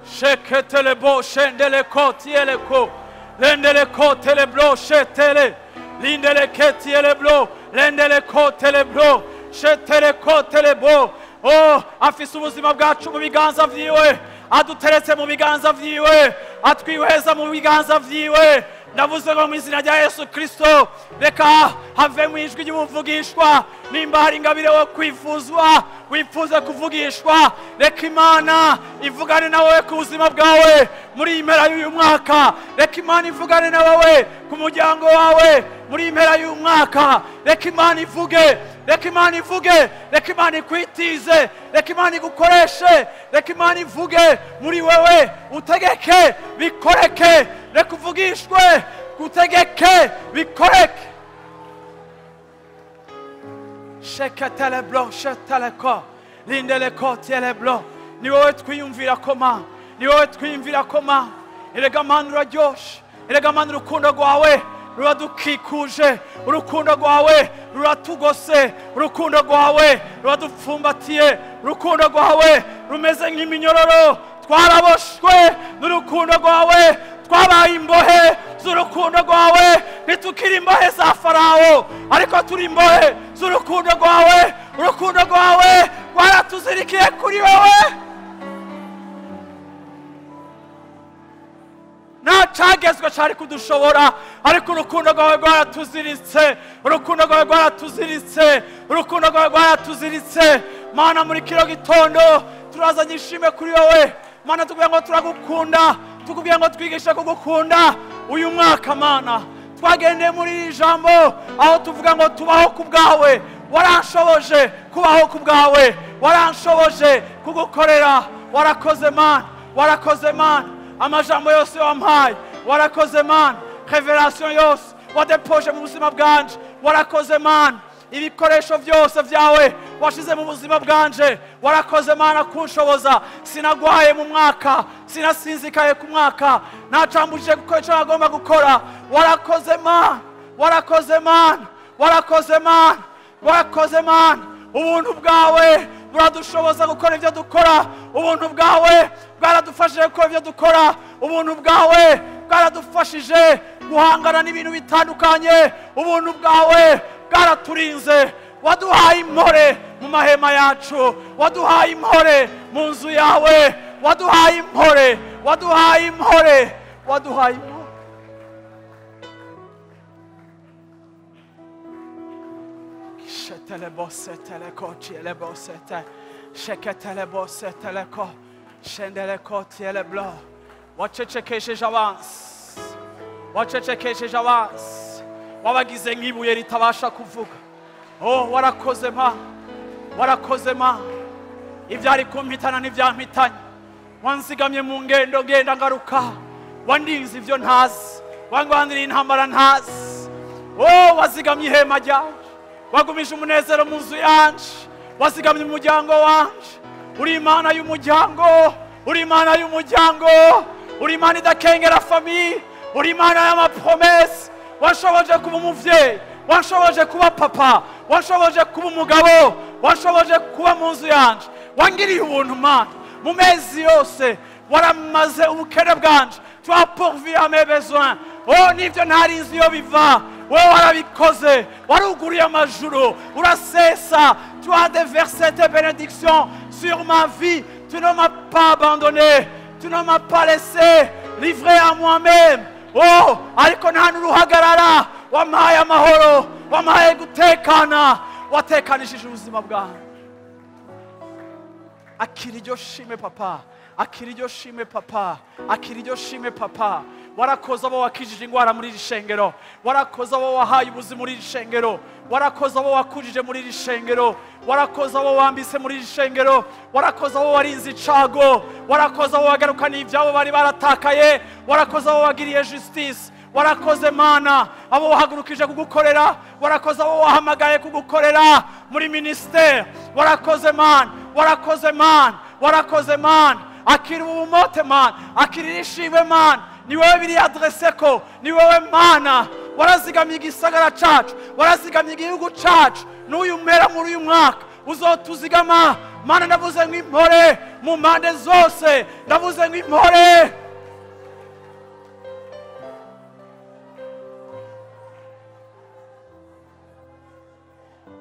sheketelebo shendeleko tieleko lendeleko teleblo shetele lindeleke tieleblo lendeleko teleblo sheteleko telebo. Oh, afise ubuzima bwacu mu biganza vyiwe, aduteretse mu biganza vyiwe, atwiheza mu biganza vyiwe. Ndavuze ngo mu izina rya Yesu Kristo, reka have mu ijwi ry'umuvugishwa. Nimba hari ingabire wo kwifuzwa, wifuza kuvugishwa, reka Imana ivugane nawe ku buzima bwawe muri impera y'uyu mwaka. Reka Imana ivugane nawe ku muryango wawe muri impera y'uyu mwaka. Reka Imana ivuge, reka Imana ivuge, reka Imana ikwitize, reka Imana igukoreshe, reka Imana ivuge muri wewe, utegeke bikoreke, reka uvugishwe, utegeke bikoreke. Shekatele blanc, shetele ko, lindele ko, tiele blanc. Ni wowe twiyumvira koma, ni wowe twiyumvira koma. Erega Mana uraryoshe, erega Mana urukundo rwawe ruradukikuje, urukundo rwawe ruratugose, urukundo rwawe ruradupfumbatiye, urukundo rwawe rumeze nk'iminyororo. Twaraboshwe n'urukundo rwawe, twabaye imbohe z'urukundo rwawe. Ntitukiri imbohe za Farawo, ariko turi imbohe z'urukundo rwawe. Urukundo rwawe rwaratuzirikiye kuri wowe. Nta cagezwe cari kudushobora, ariko urukundo rwawe rwaratuziritse, urukundo rwawe rwaratuziritse, urukundo rwawe rwaratuziritse. Mana, muri kino gitondo turazanye ishimwe kuri wowe. Mana, tukubwira ngo turagukunda, tukubwira ngo twigishe kugukunda uyu mwaka. Mana, twagendeye muri iri jambo aho tuvuga ngo tubaho ku bwawe. Waranshoboje kubaho ku bwawe, waranshoboje kugukorera. Warakoze Mana, warakoze Mana. Amajambo yose wampaye, warakoze Mana. Revelation yose wadepoje mu buzima bwanje, warakoze Mana. Ibikoresho byose byawe washize mu buzima bwanje, warakoze Mana kunshoboza. Sinagwaye mu mwaka, sinasinzikaye ku mwaka, ntacambujije gukora icyo nagomba gukora. Warakoze Mana, warakoze Mana, warakoze Mana, warakoze Mana. Ubuntu bwawe buradushoboza gukora ibyo dukora, ubuntu bwawe bwaradufashije gukora ibyo dukora, ubuntu bwawe bwaradufashije guhangana n'ibintu bitandukanye, ubuntu bwawe bwaraturinze. Waduhaye impore mu mahema yacu, waduhaye impore mu nzu yawe, waduhaye impore, waduhaye impore, waduhaye impore. Wacecekesheje abansi, wacecekesheje abansi, wabagize nk'ibuye ritabasha kuvuga. Oh, warakoze ma, warakoze ma. Ibyari kumpitana n'ibyampitanye, wanzigamye mu ngendo ngenda ngaruka, wandinze ibyo ntazi, wangwaniriye intambara ntazi. Oh, wazigamye ihema ryanje, wagumije umunezero mu nzu yanje, wazigamye umuryango wanje. Uri Imana y'umuryango, uri Imana y'umuryango, uri Imana idakengera famille, uri Imana y'amapromese. Washoboje kuba umuvyeyi, washoboje kuba papa, washoboje kuba umugabo, washoboje kuba mu nzu yanje. Wangiriye ubuntu Mana mu mezi yose, waramaze ubukene bwanje. Tu as pourvu à mes besoins. Oh, nivyo ntari nzi iyo biva, wowe warabikoze, waruguriye amajuru, urasesa. Tu as déversé tes bénédictions sur ma vie. Tu ne m'as pas abandonné, tu ne m'as pas laissé livré à moi-même. Oh, ariko nta n'uruhagarara, wampaye amahoro, wampaye gutekana, watekanishije ubuzima bwawe. Akira iryo shimwe papa, akira iryo shimwe papa, akira iryo shimwe papa. Warakoze abo wakijije ingwara muri iri shengero, warakoze abo wahaye ubuzima muri iri shengero, warakoze abo wakujije muri iri shengero, warakoze abo wambise muri iri shengero, warakoze abo warinze icago, warakoze abo wagarukaniye ibyabo bari baratakaye, warakoze abo wagiriye justice, warakoze Mana abo wahagurukije kugukorera, warakoze abo wahamagaye kugukorera muri ministère. Warakoze Mana, warakoze Mana, warakoze Mana. Akira ubumote Mana, akira ishimwe Mana. Ni wewe biri adresse ko, ni wewe Mana. Warazigamye igisagara cacu, warazigamye igihugu cacu. N'uyu mpera muri uyu mwaka uzotuzigama Mana. Ndavuze ngo impore mu mpande zose, ndavuze ngo impore.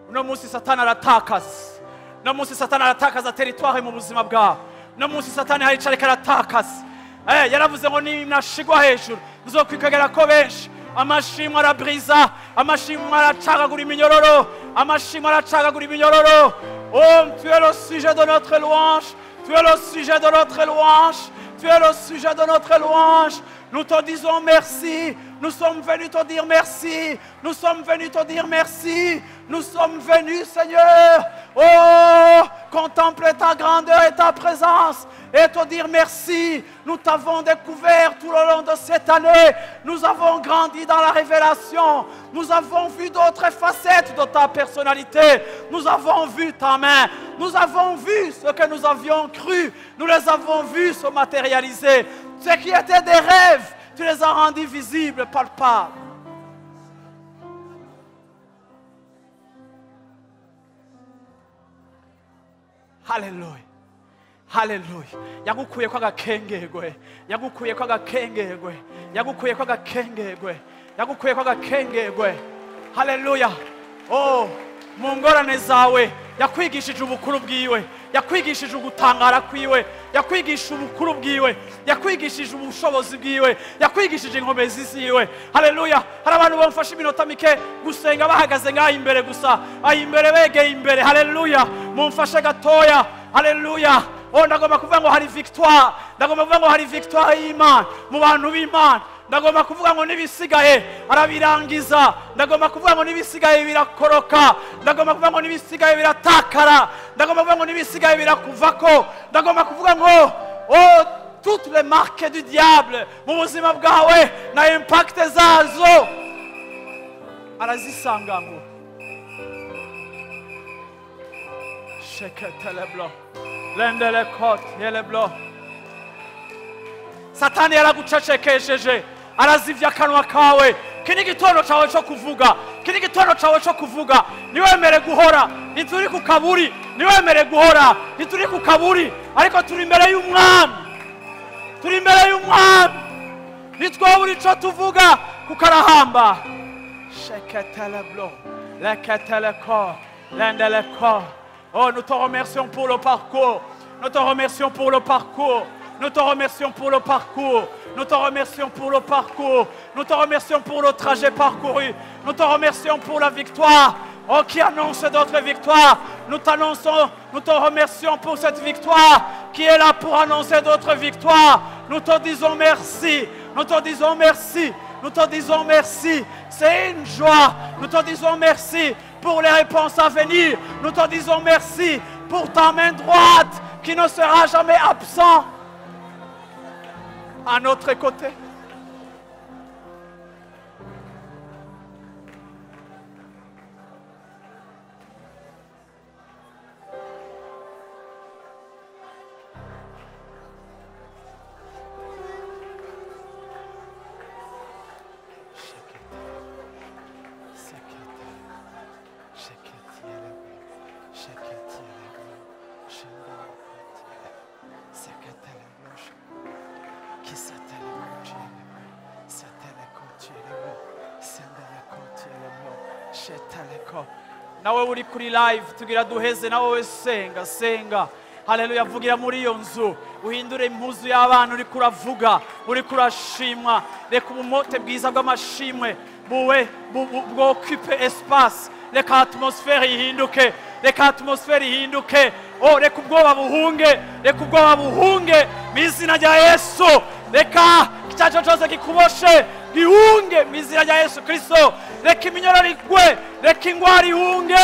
Uno munsi Satani aratakaza, uno munsi Satani aratakaza territoire mu buzima bwawe. Uno munsi Satani hari ico ariko aratakaza. Yaravuze ngo ninashigwa hejuru nzokwikagera ko benshi. Amashimwe arabriza, amashimwe aracagagura iminyororo, amashimwe aracagagura iminyororo. Oh, tu es le sujet de notre louange, tu es le sujet de notre louange, tu es le sujet de notre louange. Nous te disons merci, nous sommes venus te dire merci, nous sommes venus te dire merci, nous sommes venus, Seigneur, oh, contempler ta grandeur et ta présence et te dire merci. Nous t'avons découvert tout le long de cette année, nous avons grandi dans la révélation, nous avons vu d'autres facettes de ta personnalité, nous avons vu ta main, nous avons vu ce que nous avions cru, nous les avons vus se matérialiser. Ce qui était des rêves, tu les as rendus visibles, palpables. Haleluya, haleluya. Yagukuye ko agakengegwe, yagukuye ko agakengegwe, yagukuye ko agakengegwe, yagukuye ko agakengegwe. Haleluya. Oh, mu ngorane zawe yakwigishije ubukuru bwiwe, yakwigishije ugutangara kwiwe, yakwigishije ubukuru bwiwe, yakwigishije ubushobozi bwiwe, yakwigishije inkomezi ziwe. Haleluya. Hari abantu bamfashe iminota mike gusenga bahagaze ngaho imbere gusa, aho imbere begeye imbere. Haleluya, mumfashe gatoya. Haleluya. Oh, ndagomba kuvuga ngo hari victoire, ndagomba kuvuga ngo hari victoire y'Imana mu bantu b'Imana. Ndagomba kuvuga ngo n'ibisigaye arabirangiza, ndagomba kuvuga ngo n'ibisigaye birakoroka, ndagomba kuvuga ngo n'ibisigaye biratakara, ndagomba kuvuga ngo n'ibisigaye birakuvako, ndagomba kuvuga ngo oh, toutes les marques du diable mu buzima bwawe na impact zazo arazisangamo. Sheketeleblo lendele kot yeleblo. Satani yaragucecekesheje, arazivya akanwa kawe. Iki ni igitondo cawe co kuvuga, iki ni igitondo cawe co kuvuga. Niwemere guhora, ntituri ku kaburi. Niwemere guhora, ntituri ku kaburi, ariko turi imbere y'umwami, turi imbere y'umwami. Nitwabura ico tuvuga kuko arahamba. Sheketeleblo leketeleko lendeleko. Oh, nous te remercions pour le parcours, nous te remercions pour le parcours, nous te remercions pour le parcours, nous te remercions pour le parcours, nous te remercions pour le trajet parcouru, nous te remercions pour la victoire, oh, qui annonce d'autres victoires. Nous t'annonçons, nous te remercions pour cette victoire qui est là pour annoncer d'autres victoires. Nous te disons merci, nous te disons merci, nous te disons merci. C'est une joie, nous te disons merci pour les réponses à venir. Nous te disons merci pour ta main droite qui ne sera jamais absent à notre côté. Nawe uri kuri live tugira duheze, nawe senga senga. Haleluya, vugira muri iyo nzu, uhindure impuzu y'abana uri kuravuga, uri kurashimwa. Reka ubumote bwiza bw'amashimwe buwe bwokupe espace, reka atmosphère ihinduke, reka atmosphère ihinduke. Oh, reka ubwoba buhunge, reka ubwoba buhunge mu izina rya Yesu. Reka icyaco cyose kikuboshe gihunge mu izina rya Yesu Kristo. Reka iminyororo igwe, reka ingwara ihunge.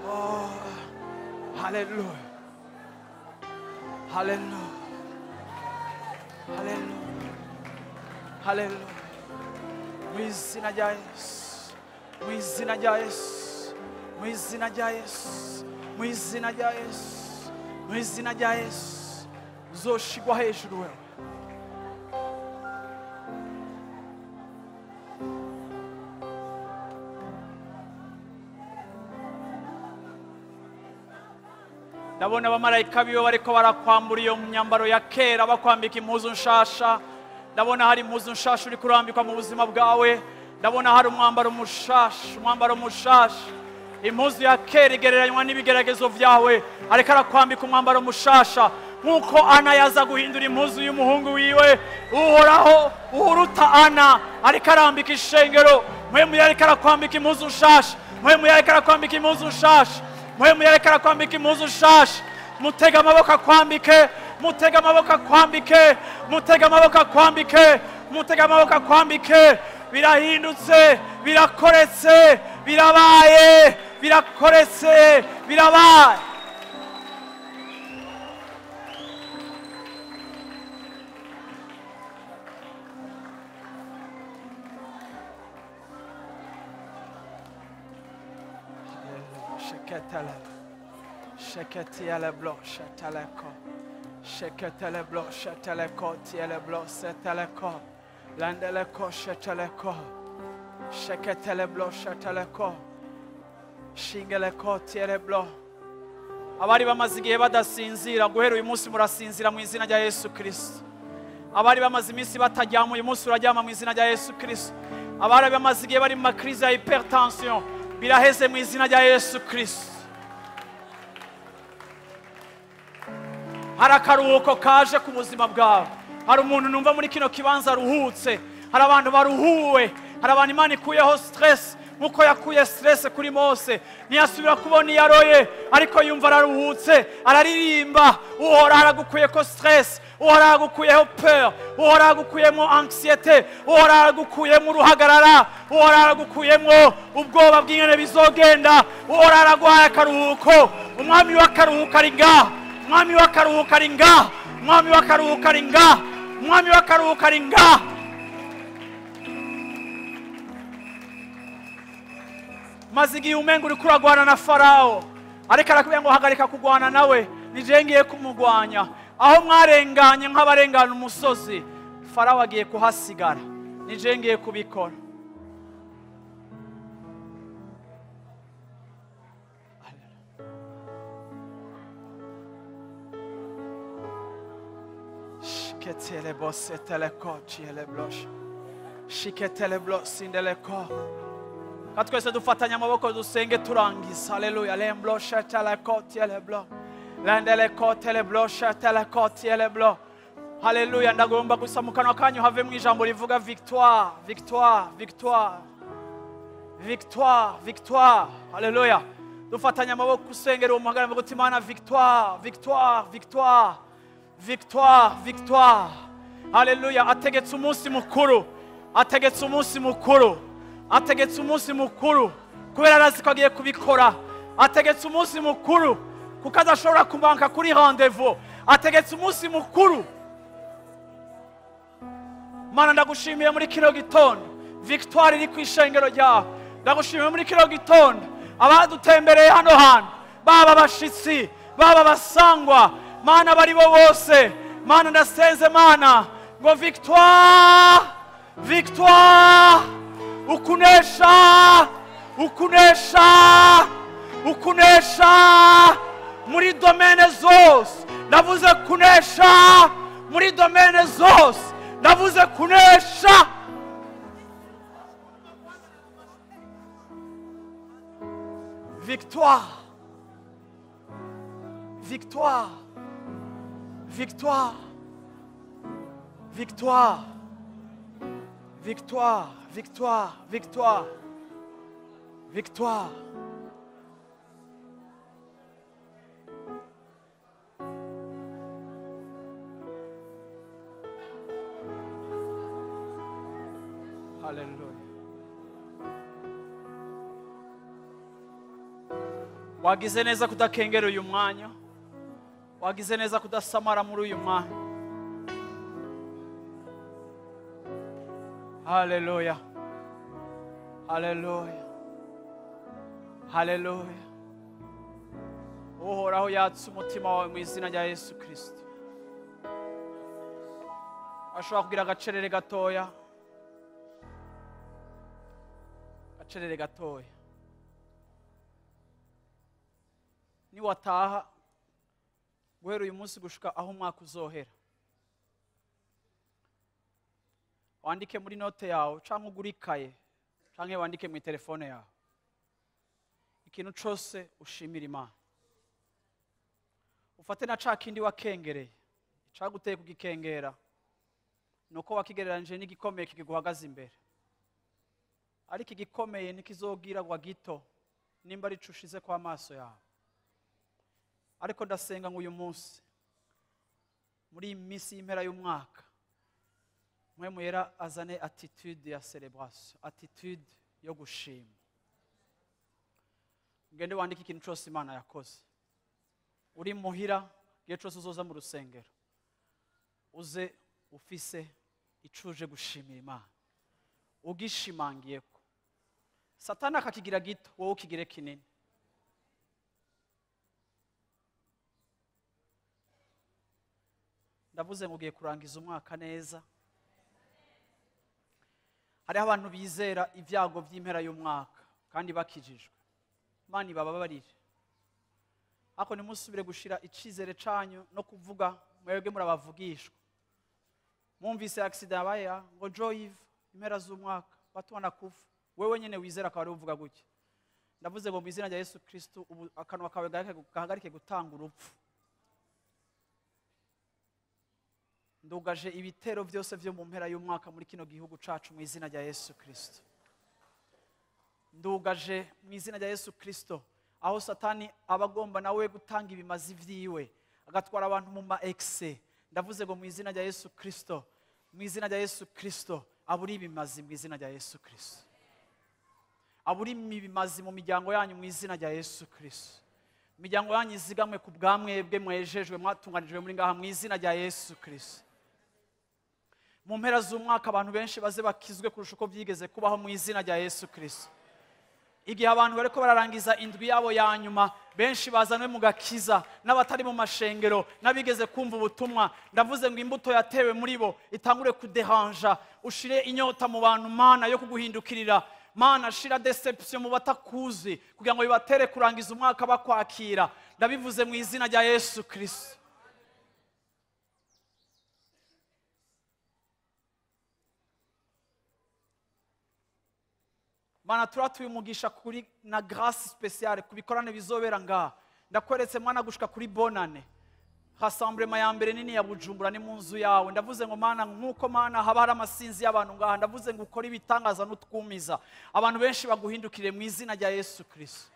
Oh, hallelujah, hallelujah, hallelujah, hallelujah. Mu izina rya Yesu, mu izina rya Yesu, mu izina rya Yesu, mu izina rya Yesu, mu izina rya Yesu. Uzoshigwa hejuru wewe. Ndabona abamarayika biwe bariko barakwambura iyo myambaro ya kera, bakwambika impuzu nshasha. Ndabona hari impuzu nshasha uri kurambikwa mu buzima bwawe. Ndabona hari umwambaro mushasha, umwambaro mushasha. Impuzu ya kera igereranywa n'ibigeragezo vyawe, ariko arakwambika umwambaro mushasha. Nkuko Ana yaza guhindura impuzu y'umuhungu wiwe, Uhoraho uhuruta Ana ariko arambika ishengero. Mwemu yariko arakwambika impuzu nshasha, mwemu yariko arakwambika impuzu nshasha, mwemu yariko arakwambika impuzu nshasha. Mutega amaboko akwambike, mutega amaboko akwambike, mutega amaboko akwambike, mutega amaboko akwambike. Birahindutse, birakoretse, birabaye, birakoretse, birabaye. Sheketele. Sheketiele blo sheteleko. Sheketele blo sheteleko tiele blo seteleko. Landeleko sheteleko. Sheketele blo sheteleko. Shingeleko tiele blo. Abari bamaze igihe badasinzira, guhera uyu munsi murasinzira mu izina rya Yesu Kristo. Abari bamaze iminsi bataryama, uyu munsi uraryama mu izina rya Yesu Kristo. Abari bamaze igihe bari mu makrize ya hypertension, biraheze mu izina rya Yesu Kristo. Hari akaruhuko kaje ku buzima bwawe. Hari umuntu numva muri kino kibanza aruhutse. Hari abantu baruhuwe. Hari abantu Imana ikuyeho stress, nkuko yakuye stress kuri Mose. Ntiyasubira kubona iyo aroye, ariko yumva araruhutse, araririmba. Uhoraho aragukuyeko stress, Uhoraho aragukuyeho peur, Uhoraho aragukuyemo anxiété, Uhoraho aragukuyemo uruhagarara, Uhoraho aragukuyemo ubwoba bw'ingene bizogenda. Uhoraho araguhaye akaruhuko. Umwami w'akaruhuko ari ngaha. Umwami w'akaruhuko ari ngaha. Umwami w'akaruhuko ari ngaha. Umwami w'akaruhuko ari ngaha. Maze igihe umenga uriko uragwana na Farao, ariko arakubwira ngo hagarika kugwana nawe, nije ngiye kumugwanya. Aho mwarenganye nk'abarengana umusozi, Farao agiye kuhasigara, nije ngiye kubikora. Shiketele bosetele ko chiele blosh. Shiketele blosindele ko. Twese dufatanya amaboko dusenge turangiza. Haleluya. Lemblo shatala kotiele blo. Landele kotele blo shatala kotiele blo. Haleluya. Ndagomba gusa mu kanwa kanyu have mu ijambo rivuga victoire, victoire, victoire. Victoire, victoire. Haleluya. Dufatanya amaboko usengera uwo muhagara mu guti Imana victoire, victoire, victoire. Victoire, victoire. Haleluya. Ategetse umunsi mukuru. Ategetse umunsi mukuru. Ategetse umunsi mukuru kubera arazi ko agiye kubikora. Ategetse umunsi mukuru kuko adashobora kubanka kuri rendez-vous. Ategetse umunsi mukuru. Mana, ndagushimiye muri kino gitondo victoire iri ku ishengero ryawe. Ndagushimiye muri kino gitondo abadutembereye hano hantu, baba abashitsi, baba abasangwa, Mana bari bo bose. Mana ndasenze Mana ngo victoire, victoire, ukunesha, ukunesha, ukunesha muri domaine zose. Ndavuze kunesha muri domaine zose. Ndavuze kunesha. Victoire, victoire, victoire, victoire, victoire, victoire, victoire, victoire. Haleluya. Wagize neza kudakengera uyu mwanya. Wagize neza kudasamara muri uyu mwanya. Haleluya. Haleluya. Haleluya. Uhoraho yatse umutima wawe mu izina rya Yesu Kristo. Ashobora kugira agacerere gatoya. Agacerere gatoya. Niwataha guhera uyu munsi gushika aho umwaka uzohera, wandike muri note yawe canke ugure ikaye canke wandike mu telefone yawe ikintu cose ushimira Imana. Ufate na ca kindi wakengereye, icaguteye kugikengera nuko wakigereranyije n'igikomeye kiguhagaze imbere. Ariko igikomeye ntikizogira gwa gito nimba ari cushize kwa maso yawe. Ariko ndasenga ngo uyu munsi muri iyi minsi y'impera y'umwaka mwe muyera azane attitude ya celebration, attitude yo gushima. Ngende wandike ikintu cyose Imana yakoze. Uri muhira igihe cyose uzoza mu rusengero, uze ufise icuje gushimira Imana, ugishimangiye ko Satani akakigira gito, wowe ukigire kinini. Ndavuze ngo ugiye kurangiza umwaka neza. Hariho abantu bizera ibyago by'impera y'umwaka kandi bakijijwe. Imana ibababarire. Ariko ntimusubire gushira icizere canyu no kuvuga mwebwe murabavugishwa. Mwumvise accident yabaye ngo Joyve impera z'umwaka batubona kufa. Wewe nyene wizera akaba ari uvuga gutya. Ndavuze ngo mu izina rya Yesu Kristo ubu akanwa kawe gahagarike gutanga urupfu. Ndugaje ibitero byose byo mu mpera y'umwaka muri kino gihugu cacu mu izina rya Yesu Kristo. Ndugaje mu izina rya Yesu Kristo aho Satani abagomba nawe gutanga ibimazi vyiwe agatwara abantu mu ma exe. Ndavuze ngo mu izina rya Yesu Kristo, mu izina rya Yesu Kristo aburi ibimazi mu izina rya Yesu Kristo. Aburi ibimazi mu miryango yanyu mu izina rya Yesu Kristo. Imiryango yanyu izigamwe ku bwamwebwe mwejejwe mwatunganijwe muri ngaha mu izina rya Yesu Kristo. Mu mpera z'umwaka abantu benshi baze bakizwe kurusha uko byigeze kubaho mu izina rya Yesu Kristo. Igihe abantu bariko bararangiza indwi yabo ya nyuma, benshi bazanwe mu gakiza n'abatari mu mashengero n'abigeze kumva ubutumwa. Ndavuze ngo imbuto yatewe muri bo itangure kuderanja, ushire inyota mu bantu Mana yo kuguhindukirira. Mana shira deception mu batakuzi kugira ngo bibatere kurangiza umwaka bakwakira. Ndabivuze mu izina rya Yesu Kristo. Mana turatuye umugisha kuri na grâce spéciale kubikorane bizobera ngaha. Ndakweretse mwana gushika kuri bonane. Rassemblement ya mbere nini ya Bujumbura ni mu nzu yawe. Ndavuze ngo Mana nkuko Mana haba hari amasinzi y'abantu ngaha, ndavuze ngo ukore ibitangaza n'utwumiza. Abantu benshi baguhindukire mu izina rya Yesu Kristo.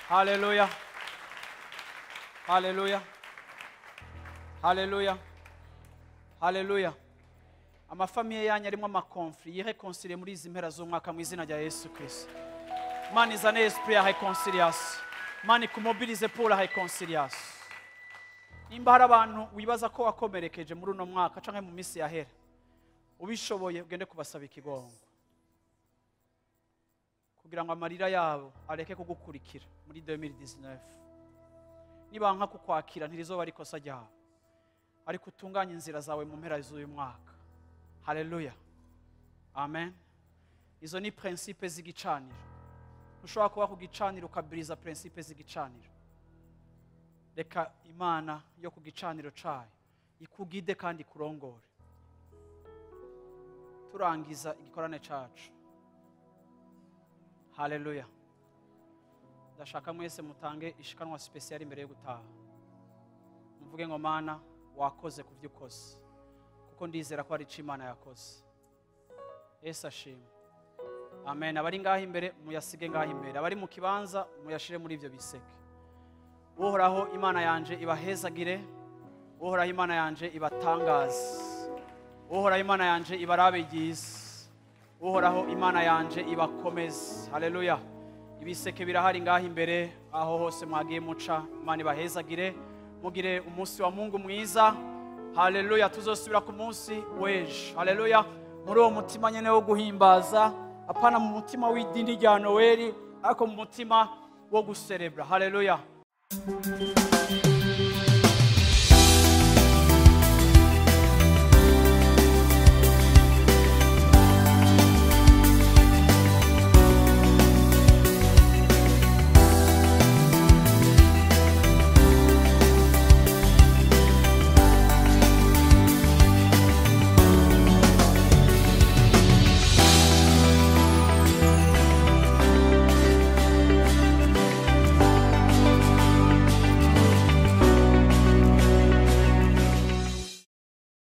Haleluya. Haleluya. Haleluya. Haleluya. Amafamiye yanyu arimo amakonfli yireconcilier muri izi mpera z'umwaka mu izina rya Yesu Kristo. Mana izane esprit ya réconciliation. Mana ikumobilize pour la réconciliation. Nimba hari abantu wibaza ko wakomerekeje muri uno mwaka canke mu minsi yahera, ubishoboye ugende kubasaba ikigongo kugira ngo amarira yabo areke kugukurikira muri 2019. Niba nka kukwakira ntirizoba ari ikosa ryawe, ariko utunganye inzira zawe mu mpera z'uyu mwaka. Haleluya. Amen. Izo ni principe z'igicaniro. Ushobora kuba ku gicaniro ukabiriza principe z'igicaniro. Reka Imana yo ku gicaniro cayo ikugide kandi ikurongore. Turangiza igikorane cacu. Haleluya. Ndashaka mwese mutange ishikanwa special imbere yo gutaha. Muvuge ngo Mana wakoze ku byo ukoze, kuko ndizera ko ari ico Imana yakoze. Yesu ashimwe. Amen. Abari ngaho imbere muyasige ngaho imbere, abari mu kibanza muyashire muri ivyo biseke. Uhoraho Imana yanje ibahezagire, Uhoraho Imana yanje ibatangaze, Uhoraho Imana yanje ibarabe ryiza, Uhoraho Imana yanje ibakomeze. Haleluya. Ibiseke birahari ngaho imbere, aho hose mwagiye muca. Imana ibahezagire, mugire umunsi wa Mungu mwiza. Haleluya. Tuzosubira ku munsi w'ejo. Haleluya. Muri uwo mutima nyene wo guhimbaza, apana mu mutima w'idini rya Noeli, ariko mu mutima wo guserebra. Haleluya.